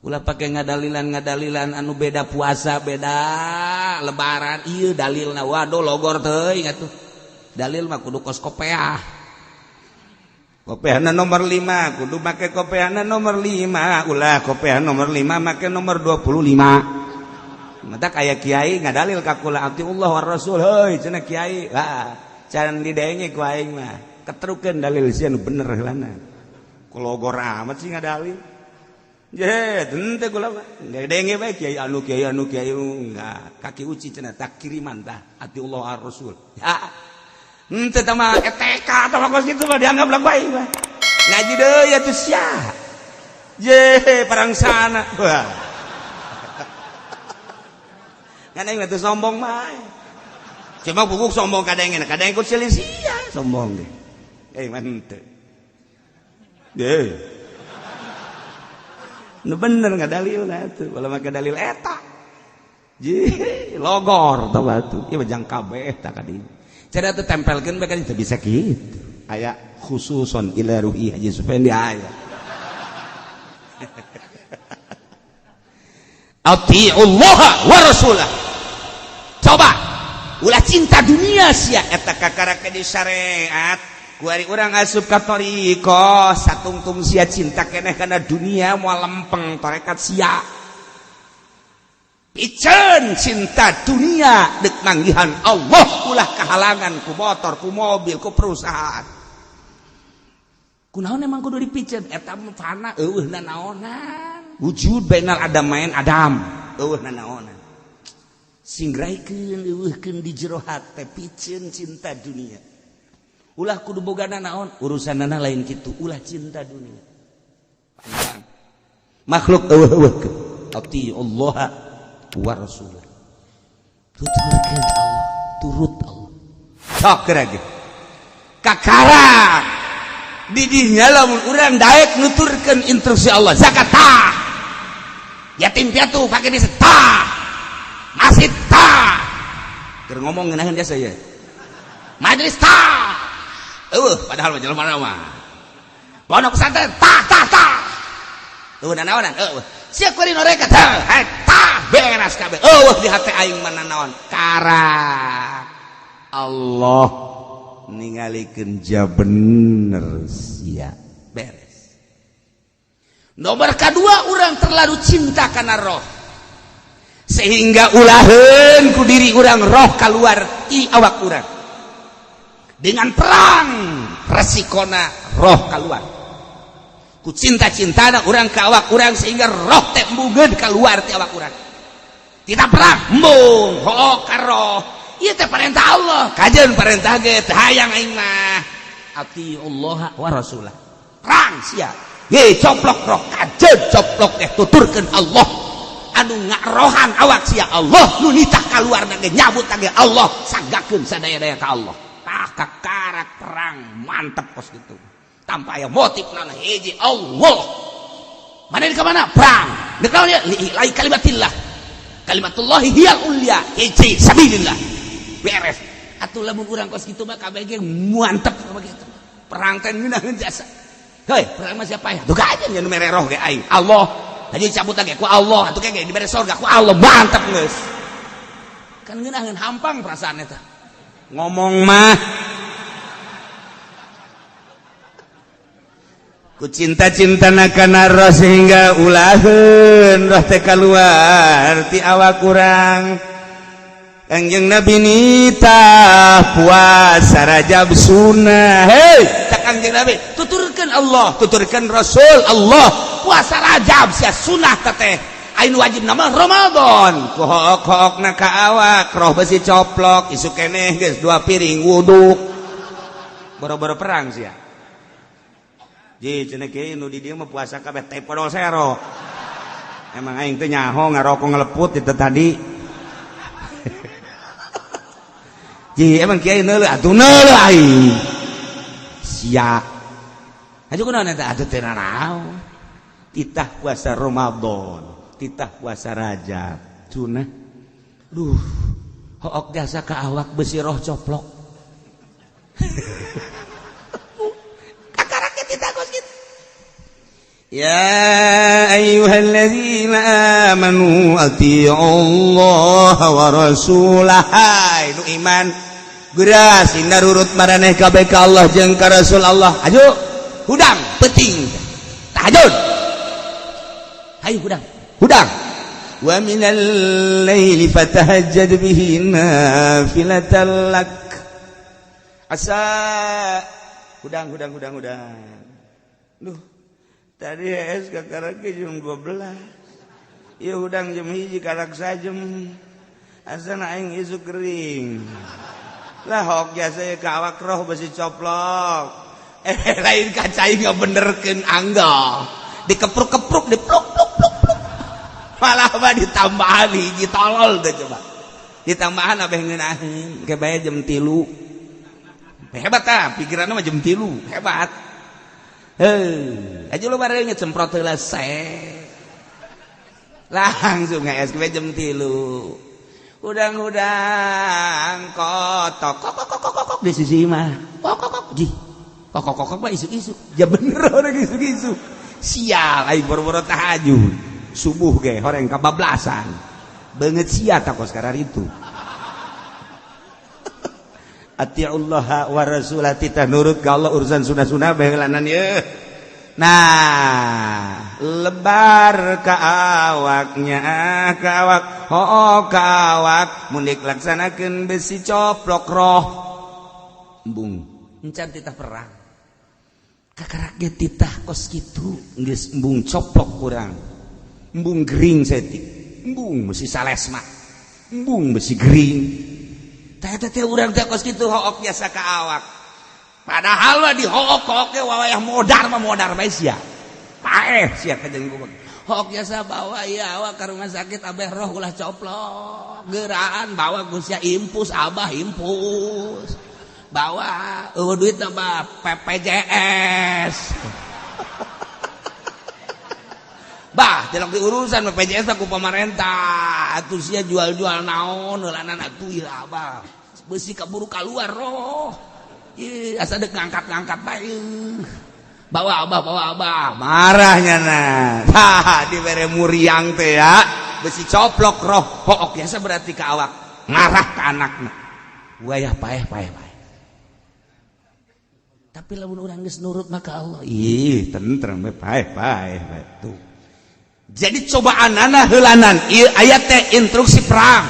Ulah pake ngadalilan-ngadalilan anu beda puasa, beda lebaran. Ieu dalilna waduh logor teuing atuh. Dalil mah kudu kos kopeah. Kopeahna nomor 5, kudu make kopeahna nomor 5. Ulah kopeah nomor 5 make nomor 25. Mata kaya kiai ngadalil ka kula atiullah wa rasul, heuy cenah kiai. Lah, can didenge ku aing mah. Keterukeun dalil sia nu bener heulana. Kologor amat sih ngadalil. Je, henteu kula mah. Denge bae kiai anu kiai anu kiai enggak. Kaki uci cenah tak kiriman tah ati Allah ar Rasul. Ya. Henteu tah mah ETK tah mah kos kitu mah dianggap lagu aing mah. Ngaji deui atuh sia. Je, parang sana. Wah. Ngan aing mah teu sombong mah. Cuma bubuk sombong kadengen, kadang ikut selisih sombong deh. Eh mah henteu. Ye. Nu bener ngadalil na atuh, ulah make dalil eta. Je, logor tah batu. Ieu mah jang kabeh tah ka dieu. Cara teu tempelkeun bae kan teu bisa kitu. Aya khususon ila ruhi Haji Sufendi aya. Atiullaha wa rasulah. Coba ulah cinta dunia sia eta kakara ke di syariat. Kuari urang asup ka thariqah satungtung sia cinta keneh kana dunia moal lempeng tarekat sia. Piceun cinta dunia deuk manggihan Allah ulah kahalangan ku motor, ku mobil, ku perusahaan. Kunaon emang kudu dipiceun eta mah fana eueuh nanaonan. Wujud bainal adam main adam eueuh nanaonan. Singraikeun eueuhkeun di jero hate piceun cinta dunia. Ulah kudu boga nanaon urusanana lain kitu ulah cinta dunia. Panjang. Makhluk eueuh-eueuhkeun. Ati Allah wa rasulah. Tuturkeun Allah, turut Allah. Sok geura ge. Kakara di dinya lamun urang daek nuturkeun instruksi Allah, zakat tah. Yatim piatu pake bisa tah. Masjid tah. Keur ngomong ngeunaheun jasa ye. Majelis tah. Eueuh padahal mah jelema mah. Pondok pesantren tah tah tah. Eueuh nanaonan eueuh. Sia kuari mereka tah tah beres kabeh. Eueuh di hate aing mah nanaon. Karak Allah ningalikeun ja bener sia beres. Nomor kedua urang terlalu cinta kana roh. Sehingga ulaheun ku diri urang roh keluar ti awak urang. Dengan perang resikona roh keluar. Ku cinta-cintana urang ka awak urang sehingga roh teh embungeun keluar ti awak urang. Tidak perang embung hook ka roh. Ieu teh perintah Allah. Kajeun perintah ge teh hayang aing mah. Ati Allah wa rasulah. Perang sia. Ye coplok roh kajeun coplok teh tuturkeun Allah. Anu ngarohan awak sia Allah nu nitah kaluarna ge nyabut ge Allah sanggakeun sadaya-daya ka Allah. Tah kakarak perang mantep kos gitu. Tanpa aya motif nana hiji Allah. Mana di mana? Perang. Deuk naon ieu? Li kalimatillah. Kalimatullahi hiyal ulya. Hiji sabilillah. Beres. Atuh lamun urang kos kitu mah kabeh ge mantep begitu. Perang teh ngeunaheun jasa. Heuy, perang mah siapa ya? Tuh kajeun nu mere roh ge aing. Allah. Haji cabut ge ku Allah, atuh ge dibere sorga ku Allah, mantep geus. Kan ngeunaheun hampang perasaan eta. Ngomong mah ku cinta-cintana kana roh sehingga ulaheun roh teh kaluar ti awak urang. Kangjeng Nabi nitah puasa Rajab sunnah. Hei, cak Kangjeng Nabi, tuturkeun Allah, tuturkeun Rasul Allah, puasa Rajab sia sunnah teteh. Ain wajib nama Ramadan. Ku hook-hookna ka awak, roh besi coplok, isuk keneh geus 2 piring wuduk. Boro-boro perang sia. Ji cenah kieu nu di dieu mah puasa kabeh teh podol sero. Emang aing teh nyaho ngarokok ngeleput itu tadi. Ji emang kiai neuleuh atuh neuleuh aing. Sia. Hayu kunaon eta atuh teu nanaon. Titah puasa Ramadan, titah puasa Rajab. Sunah. Duh, hook jasa ka awak besi roh coplok. Kakarak titah kos kitu. Ya ayyuhalladzina amanu atiiullaha wa rasulah. Nu iman geura sing narurut maraneh kabeh ka Allah jeung ka Rasul Allah. Ayo hudang penting tahajud. Hayu hudang hudang. Wa minal laili fatahajjad bihi nafilatan lak asa Hudang hudang hudang hudang. Duh, tadi es kakara jam 12. Ieu hudang jam 1 karak sajam. Asana aing isuk kering. Lah hok jasa ka awak roh besi coplok. Eh, lain kaca aing ngabenerkeun angga. Dikepruk-kepruk, dipluk pluk pluk pluk. Malah mah ditambahan hiji, tolol teh coba. Ditambahan abeh ngeunaheun ke bae jam 3. Hebat ah, pikiranna mah jam 3, hebat. Heuh, aja lu bareng semprot heula langsung ngees ke jam 3. Hudang-hudang kotok kok kok kok kok di sisi mah. Kok kok kok ji. Kok kok kok mah isuk-isuk. Ya bener orang isuk-isuk. Sial aing boro-boro tahajud. Subuh ge horeng kabablasan. Beungeut sia tak kos karar itu. Atiullah wa rasulah, titah nurut ka Allah, urusan sunah-sunah baheulanan ye. Nah, lebar ka awaknya, ka awak, oh ka awak, mun dilaksanakeun besi coplok roh. Embung, encan titah perang. Kakarak ge titah kos kitu, geus embung coplok kurang. Embung gering saeutik. Embung besi salesma. Embung besi gering. Teh teh urang teh kos kitu hook biasa ka awak. Padahal mah di hook hook ge wawayah modar mah modar bae sia. Paeh sia kajeng gua. Hook biasa bawa ieu awak ka rumah sakit abeh roh ulah coplok. Geraan bawa ku sia impus abah impus. Bawa eueuh duit mah PPJS. Bah, tilok diurusan BPJS ku pemerintah. Atuh sia jual-jual naon heulanan atuh ieu abah. Besi kaburu keluar roh. Ih, asa dek ngangkat-ngangkat bae. Bawa abah, bawa abah. Marahnya nah. Tah, dibere muriang teh ya. Besi coplok roh. Hook biasa berarti ke awak. Ngarah ke anakna. Wayah paeh paeh paeh. Tapi lamun urang geus nurut maka Allah. Ih, tentrem we paeh paeh bae tuh. Jadi cobaan anak heulanan ieu ayat teh instruksi perang.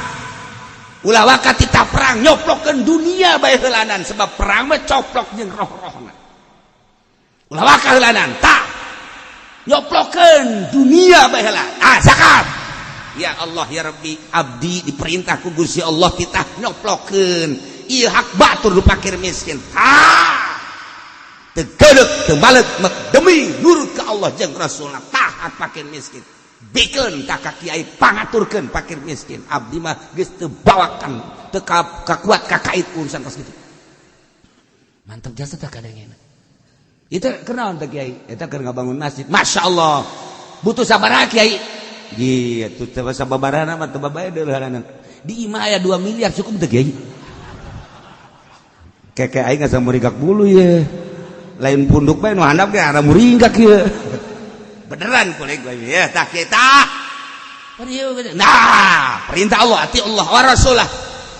Ulah waka titah perang nyoplokeun dunia bae heulanan sebab perang mah coplok jeung roh-rohna. Ulah waka heulanan tah nyoplokeun dunia bae heula. Ah, zakat. Ya Allah ya Rabbi, abdi diperintah ku Gusti Allah titah nyoplokeun ieu hak batur nu fakir miskin. Ha! Teu geudek teu baleuk demi nurut ka Allah jeung Rasulna tah hak fakir miskin. Bikeun ka kiai pangaturkeun fakir miskin. Abdi mah geus teu bawakan teu kakuat kakait urusan kos kitu. Mantap jasa tah kadangena. Itu kunaon teh kiai? Eta keur ngabangun masjid. Masya Allah. Butuh sabaraha kiai? Gitu teh sababarana mah teu babae deuleuhanana. Di imah aya 2 miliar cukup teh kiai? Keke aing asa muringkak bulu ye. Lain punduk bae nu handap ge ara muringkak ieu. Beneran kulit gue ya tah kita. Nah, perintah Allah, ati Allah wa rasulah.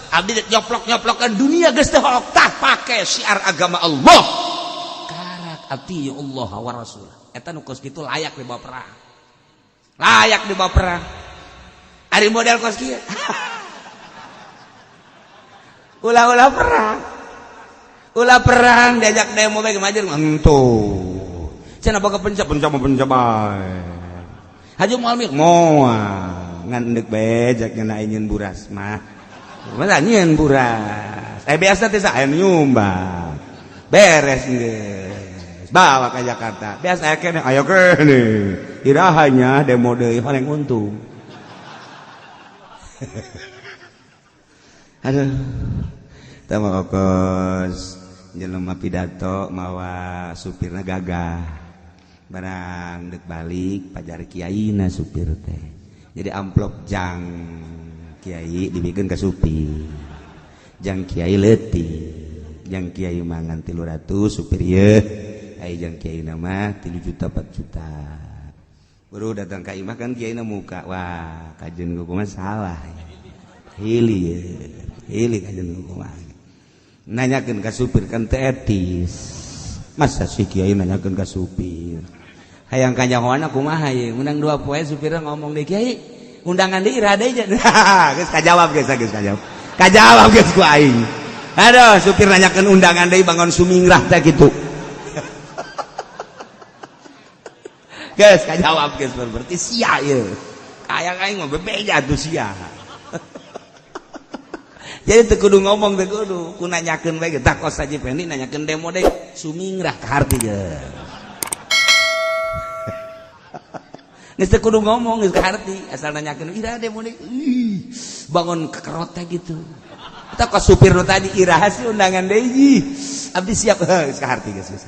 Abdi nyoplok-nyoplokan dunia geus teu hook tah pake syiar agama Allah. Karak ati Allah wa rasulah. Eta nu kos kitu layak dibawa perang. Layak dibawa perang. Ari model kos kieu. Ulah-ulah perang. Ulah perang diajak demo bae majer entuh. Cenah boga pencap pencap pencap bae. Haji moal mik moal ngan deuk bae jak nya nyieun buras mah. Masa nyieun buras. Eh biasa teh aya nyumbang. Beres geus. Bawa ke Jakarta. Biasa kene ayo kene. Irahanya demo deui horeng untung. Aduh. Tah mah okos jelema pidato mawa supirna gagah. Barang dek balik pajar kiaina supir teh. Jadi amplop jang kiai dibikin ke supir. Jang kiai leutik. Jang kiai mangan 300 supir ye. Ai jang kiai nama 3 juta 4 juta. Baru datang ka imah kan kiai na muka. Wah, kajen kumaha salah. Hili ye. Hili kajen kumaha. Nanyakeun ka supir kan teu etis. Masa si kiai nanyakeun ka supir. Hayang kanyahoana kumaha ye, menang 2 poe supirna ngomong deui kiai, undangan deui iraha deui. Geus kajawab geus geus kajawab. Kajawab geus ku aing. Aduh, supir nanyakeun undangan deui bangun sumingrah teh kitu. Geus kajawab geus berarti sia ieu. Kaya aing mah bebeja tuh sia. Jadi teu kudu ngomong teu kudu, ku nanyakeun bae tah kos Haji Pendi nanyakeun demo deui sumingrah ka harti ge. Geus teu kudu ngomong geus ka harti asal nanyakeun ira demo deui. Ih, bangun kekerot teh gitu. Tah kos supir nu tadi iraha sih undangan deui. Abdi siap geus ka harti geus geus.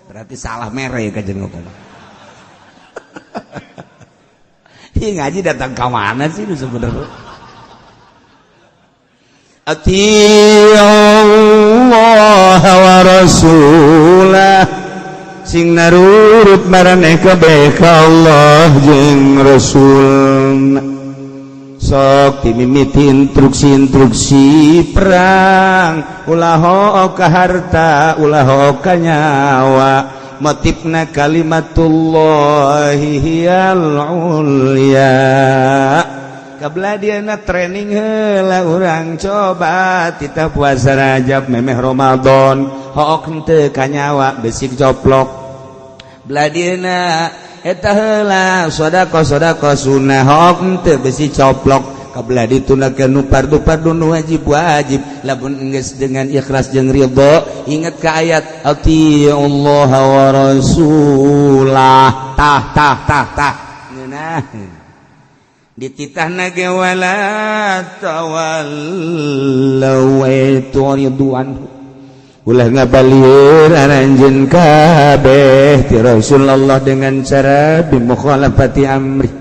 Berarti salah mere ka jeung ngomong. Ih ngaji datang ka mana sih lu sebenarnya? Atiullah wa rasulah sing narurut maraneh kabeh ka Allah jeung Rasul. Sok dimimiti instruksi-instruksi perang ulah hook ka harta ulah hook ka nyawa motifna kalimatullahi hiyal ulya. Kabla dieuna training heula urang coba titah puasa Rajab memeh Ramadan hook henteu ka nyawa besik coplok. Bela dieuna eta heula sedekah sedekah sunnah hook henteu besi coplok. Kabla ditunakeun nu fardu-fardu nu wajib-wajib lamun geus dengan ikhlas jeung ridho ingat ka ayat atiullah wa rasulah tah tah tah tah ngeunah dititahna ge wala tawallaw turidu anhu ulah ngabalieur aranjeun kabeh ti Rasulullah dengan cara bimukhalafati amri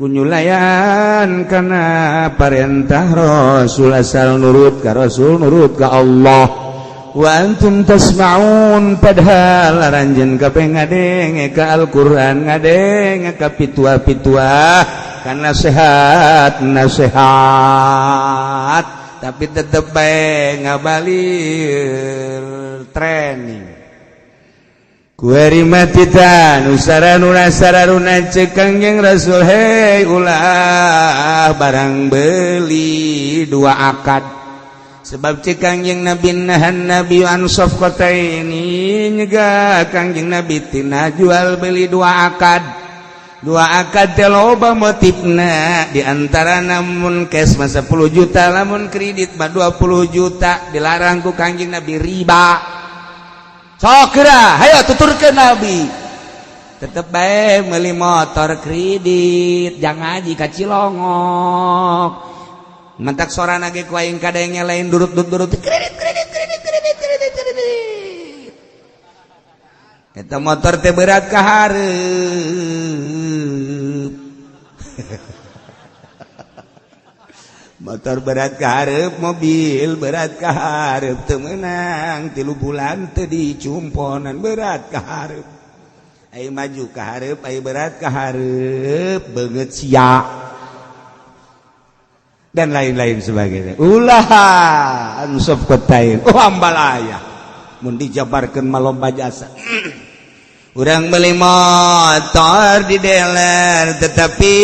kunyulayan kana parentah Rasul asal nurut ka Rasul nurut ka Allah wa antum tasma'un padahal aranjeun kabeh ngadenge ka Al-Qur'an ngadenge ka pitua-pitua kan nasihat nasihat tapi tetep bae ngabalir training kuari matitan usaranu sararuna ceuk Kangjeng Rasul hei ulah barang beli dua akad sebab ceuk Kangjeng Nabi nahan Nabi an safqataini nyegah Kangjeng Nabi tina jual beli dua akad. Dua akad teh loba motifna di antara namun cash mah 10 juta lamun kredit mah 20 juta dilarang ku Kangjeng Nabi riba. Sok geura hayo tuturkeun Nabi. Tetep bae meuli motor kredit jangan ngaji ka Cilongok. Mentak sorana ge ku aing kadenge lain durut-durut kredit kredit kredit kredit kredit kredit. Eta motor teh berat ka hareup. Motor berat ka hareup, mobil berat ka hareup teu meunang 3 bulan teu dicumponan berat ka hareup. Ai maju ka hareup, ai berat ka hareup, beungeut sia. Dan lain-lain sebagainya. Ulah ansuf kotain. Oh ambalaya. Mun dijabarkeun mah lomba jasa. Urang beli motor di dealer tetapi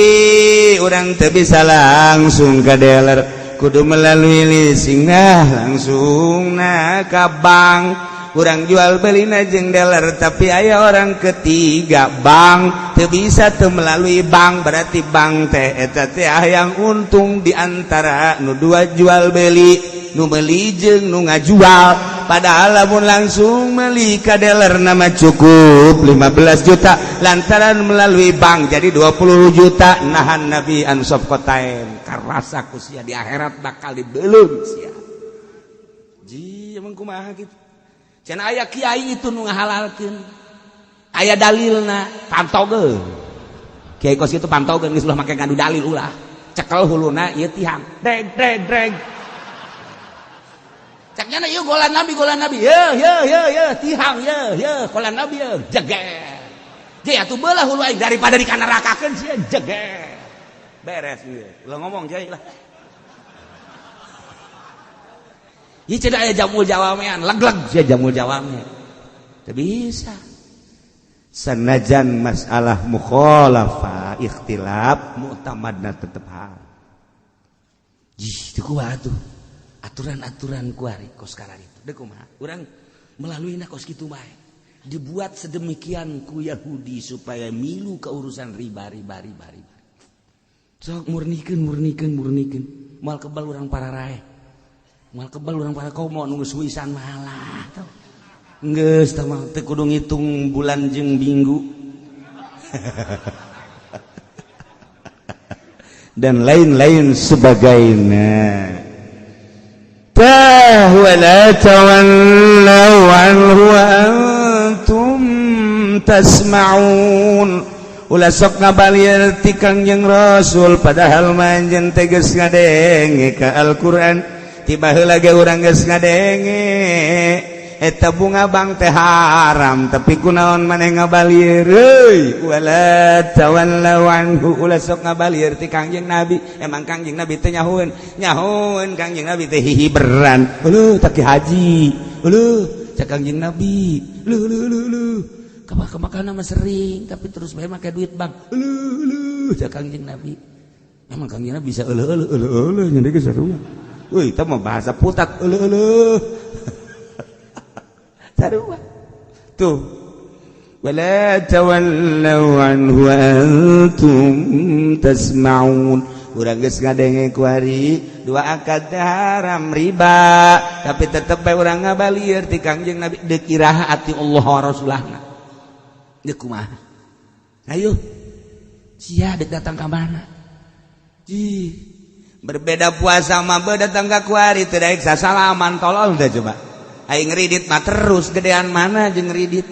urang teu bisa langsung ke dealer kudu melalui leasing nah langsung nah ka bank. Urang jual beli jeung dealer tapi aya orang ketiga bank teu bisa teu melalui bank berarti bank teh eta teh hayang untung di antara nu dua jual beli nu meuli jeung nu ngajual. Padahal lamun langsung beli ka dealer nama cukup 15 juta lantaran melalui bank jadi 20 juta nahan Nabi ansaf kotain karasa ku sia di akhirat bakal dibelum sia. Ji emang kumaha gitu. Cenah aya kiai itu nu ngahalalkeun. Aya dalilna pantogeun. Kiai kos kitu pantogeun geus ulah make ngadu dalil ulah. Cekel huluna ieu tihang. Dreg dreg dreg. Caknya na, yuk golan nabi, ye ye ye ye, tihang ye ye, golan nabi ye, jeger. Je atuh beulah hulu aing daripada dikanarakakeun sia jeger. Beres ieu. Ulah ngomong kiai lah. Ieu cenah aya jamul jawamean, leg-leg sia jamul jawame. Teu bisa. Sanajan masalah mukhalafah, ikhtilaf, mu'tamadna tetep hal. Jih, teu kuat tuh. Aturan-aturan kuari kos karar itu. Dek kumaha? Urang melalui na kos kitu bae. Dibuat sedemikian ku Yahudi supaya milu ke urusan riba, riba, riba, riba. Sok murnikeun, murnikeun, murnikeun. Moal kebal urang pararae, moal kebal urang para komo nu geus wisan malah tau. Geus tah mah teu kudu ngitung bulan jeung minggu dan lain-lain sebagainya. Tah wala tawallaw anhu wa antum tasma'un. Ulah sok ngabalir ti Kangjeng Rasul padahal manjen teh geus ngadenge ka Al-Qur'an. Tiba heula ge urang geus ngadenge eta bunga bang teh haram, tapi kunaon maneh ngabalir euy. Wala tawallaw anhu, ulah sok ngabalir ti Kangjeng Nabi. Emang Kangjeng Nabi teh nyahoeun, nyahoeun Kangjeng Nabi teh hihiberan. Uluh tak haji, uluh cak Kangjeng Nabi, luh luh luh luh kemakan mah sering tapi terus bae make duit bang. Uluh uluh cak Kangjeng Nabi. Emang Kangjeng Nabi bisa euleuh euleuh euleuh euleuh nya geus sarua. Euy, eta mah bahasa putat euleuh euleuh. Sarua. Tuh. Wala tawallaw anhu antum tasma'un. Urang geus ngadenge kuari dua akad haram riba, tapi tetep bae urang ngabalir ti Kangjeng Nabi deuk iraha ati Allah wa Rasulahna. Deuk kumaha? Ayo. Sia deuk datang ka mana? Ji. Berbeda puasa mah datang ka kuari teu daek sasalaman, tolol teh coba. Aing ngeridit mah terus gedean mana jeung ngeridit.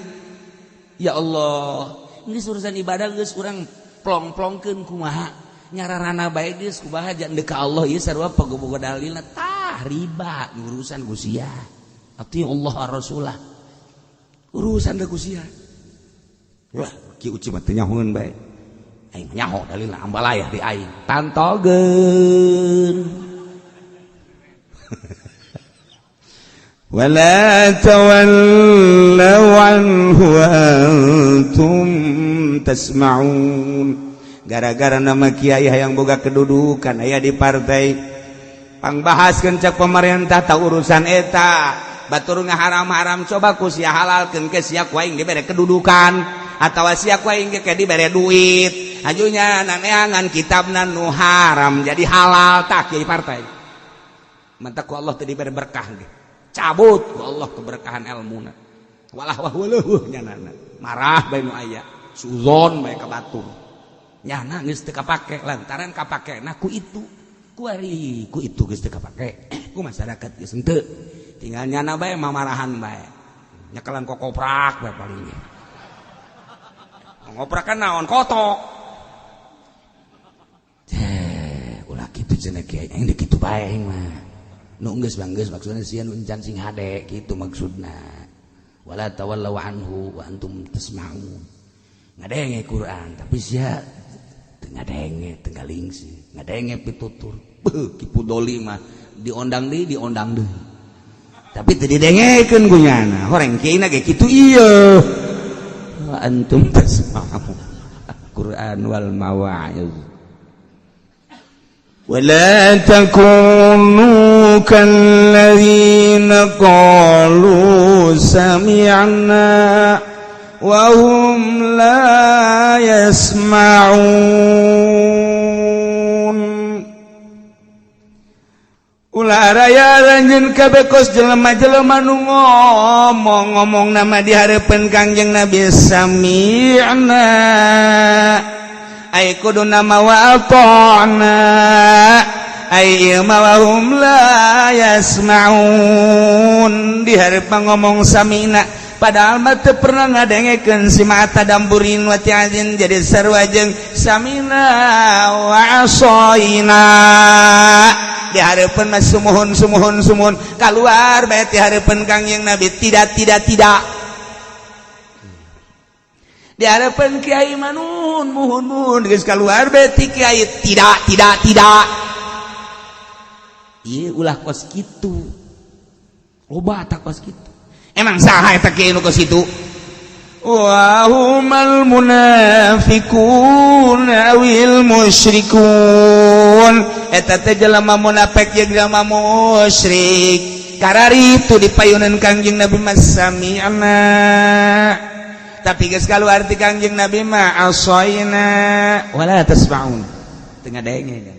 Ya Allah, geus urusan ibadah geus urang plong-plongkeun kumaha. Nyararana bae geus kumaha jan deuk ka Allah ieu sarua pogo-pogo dalilna tah riba urusan ku sia. Ati Allah Rasulah. Urusan deuk ku sia. Wah, ki uci mah teu nyahoeun bae. Aing nyaho dalilna ambalayah di aing. Tantogeun. Wala tawallaw anhu wa antum tasma'un. Gara-gara nama kiai hayang boga kedudukan aya di partai, pangbahaskeun cak pemerintah tak urusan eta batur ngaharam-haram coba ku sia halalkeun ke sia ku aing dibere kedudukan atawa sia ku aing ge dibere duit. Ajunya naneangan kitabna nu haram jadi halal tah kiai partai. Mantak ku Allah teu dibere berkah ge. Cabut ku Allah keberkahan ilmuna. Walah wah waluh nyanana. Marah bae nu aya, suzon bae ka batur. Nyana geus teu kapake lantaran kapakena ku itu. Ku ari ku itu geus teu kapake. Ku masyarakat geus henteu. Tinggal nyana bae mamarahan bae. Nyekelan kokoprak bae paling ge. Ngoprak kan naon kotok. Teh, ulah kitu cenah kiai, aing deuk kitu bae aing mah. Nu geus bang geus maksudna sieun encan sing hade kitu maksudna. Wala tawallaw anhu wa antum tasma'un. Ngadenge Quran tapi sia teu ngadenge, teu ngalingsi, ngadenge pitutur. Beuh, Ki Pudoli mah diondang deui, diondang deui. Tapi teu didengekeun ku nyana. Horeng kieu ge kitu ieu. Wa antum tasma'un. Quran wal mawa'iz. ولا تكونوا كالذين قالوا سمعنا وهم لا يسمعون. Ulah raya lanjut kabeh kos jelema-jelema nu ngomong-ngomong nama di hareupeun Kangjeng Nabi sami'na ay kudu nama wa ata'na ay ma wa hum la yasma'un. Di hareupeun ngomong samina padahal mah teu pernah ngadengekeun si mata damburin wa ti'azin jadi sarua jeung samina wa asoina. Di hareupeun mah sumuhun sumuhun sumuhun kaluar bae ti hareupeun Kangjeng Nabi tidak tidak tidak. Di hareupeun kiai manun muhun muhun geus kaluar bae ti kiai tidak tidak tidak. Ieu ulah kos kitu. Loba tak kos kitu. Emang saha eta kiai nu kos kitu? Wa humal munafiqun awil musyrikun. Eta teh jelema munafik jeung jelema musyrik. Karari itu dipayunan Kangjeng Nabi mah sami'na, tapi geus keluar ti Kangjeng Nabi mah asoina wala tasma'un, teu ngadenge.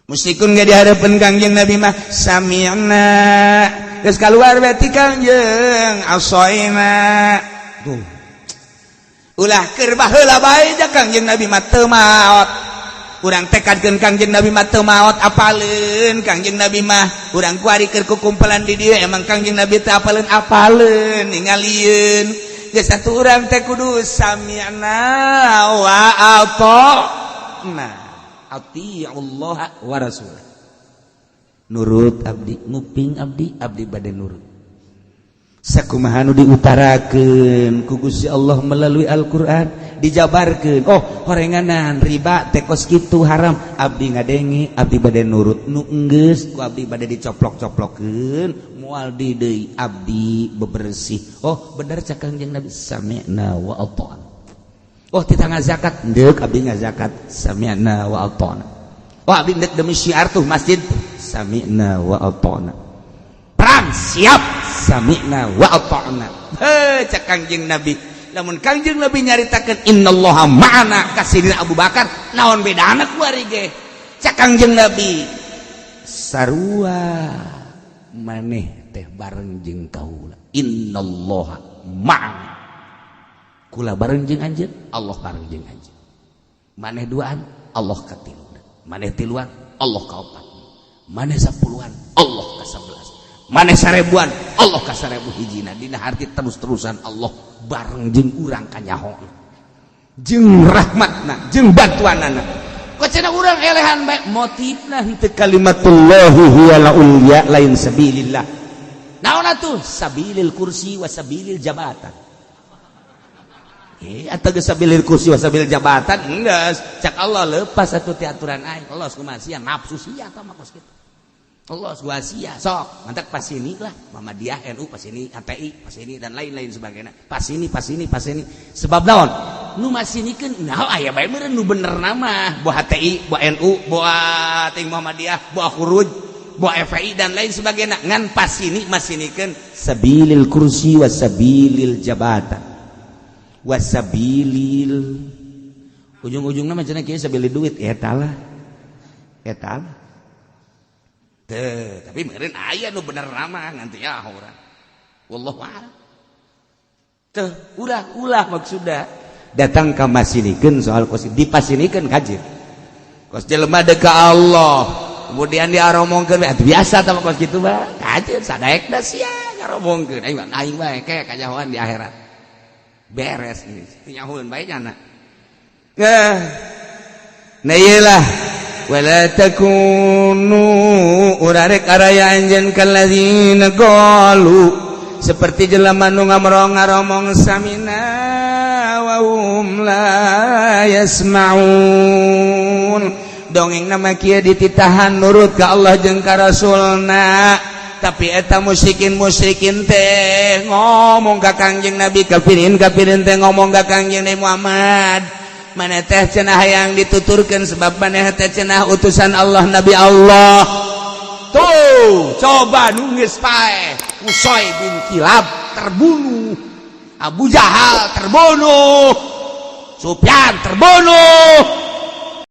Musyrikun ge dihareupeun Kangjeng Nabi mah sami'na, geus keluar berarti Kangjeng asoina. Tuh, ulah keur baheula bae ja Kangjeng Nabi mah teu maot. Urang tekadkeun Kangjeng Nabi mah teu maot, apaleun Kangjeng Nabi mah. Urang kuari keur kukumpulan di dieu, emang Kangjeng Nabi teh apaleun, apaleun ningalieun geus satu. Urang teh kudu sami'na wa ata'na, Allah wa rasul. Nurut abdi, nguping abdi, abdi bade nurut sakumaha nu diutarakeun ku Gusti Allah melalui Al-Qur'an, dijabarkeun. Oh, horenganan riba teh kos kitu, haram. Abdi ngadenge, abdi bade nurut. Nu enggeus ku abdi bade dicoplok-coplokeun, moal di deui, abdi bebersih. Oh, bener cak Kangjeng Nabi, sami'na wa ata'na. Oh, titah ngazakat, deuk abdi ngazakat, sami'na wa ata'na. Oh, abdi deuk demi syiar tuh masjid, sami'na wa ata'na. Perang siap, sami'na wa ata'na. Heh, cak Kangjeng Nabi, lamun Kangjeng Nabi nyaritakeun innallaha ma'ana ka Sidina Abu Bakar, naon bedana kuari ge? Cak Kangjeng Nabi, sarua maneh teh bareng jeung kaula, innallaha ma'ana. Kula bareng jeung anjeun, Allah bareng jeung anjeun. Maneh duaan, Allah katiluna. Maneh tiluan, Allah kaopat. Maneh 10-an, Allah ka 11. Maneh 1000-an, Allah ka 1000 hijina. Dina harti terus-terusan Allah bareng jeung urang, kanyaho jeung rahmatna jeung bantuanana. Kok cenah urang elehan bae, motifna henteu kalimatullahi hiyal ulya, lain sabilillah. Naon atuh? Sabilil kursi wa sabilil jabatan. Eh, atau geus sabilil kursi wa sabilil jabatan enggeus, cak Allah lepas atuh ti aturan aing. Allah kumaha sia, nafsu sia tah mah kos kitu. Allah gua sia sok mantak pas ini lah Muhammadiyah, NU pas ini, HTI pas ini, dan lain-lain sebagainya, pas ini, pas ini, pas ini. Sebab naon nu masinikeun? Nah, aya bae meureun nu bener nama buah HTI, buah NU, buah ting Muhammadiyah, buah Khuruj, buah FPI, dan lain sebagainya, ngan pas ini masinikeun sabilil kursi wa sabilil jabatan wa sabilil ujung-ujungna mah cenah kieu, sabilil duit. Eta lah, eta lah. Teu, tapi meureun aya nu bener nama nganti ya urang. Wallahu a'lam. Teu, ulah ulah maksudna datang ka masinikeun soal kos dipasinikeun kajir. Kos jelema deuk ka Allah, kemudian diaromongkeun atuh biasa tah kos kitu mah. Kajir sadaekna sia ngaromongkeun aing aing bae ke kanyahoan di akhirat. Beres ini. Nyahoeun bae nyana. Eh. Nah, iyalah, wala takunu, urarek araya anjeun, kalladzina qalu, seperti jelema nu ngamrong ngaromong samina wa hum la yasmaun. Dongeng nama kieu, dititahan nurut ka Allah jeung ka Rasulna, tapi eta musyrikin musyrikin teh ngomong ka Kangjeng Nabi, kafirin kafirin teh ngomong ka Kangjeng Nabi Muhammad, mana teh cenah yang dituturkan sebab maneh teh cenah utusan Allah, Nabi Allah. Tuh, coba nungis pae, Qushay bin Kilab terbunuh, Abu Jahal terbunuh, Sufyan terbunuh.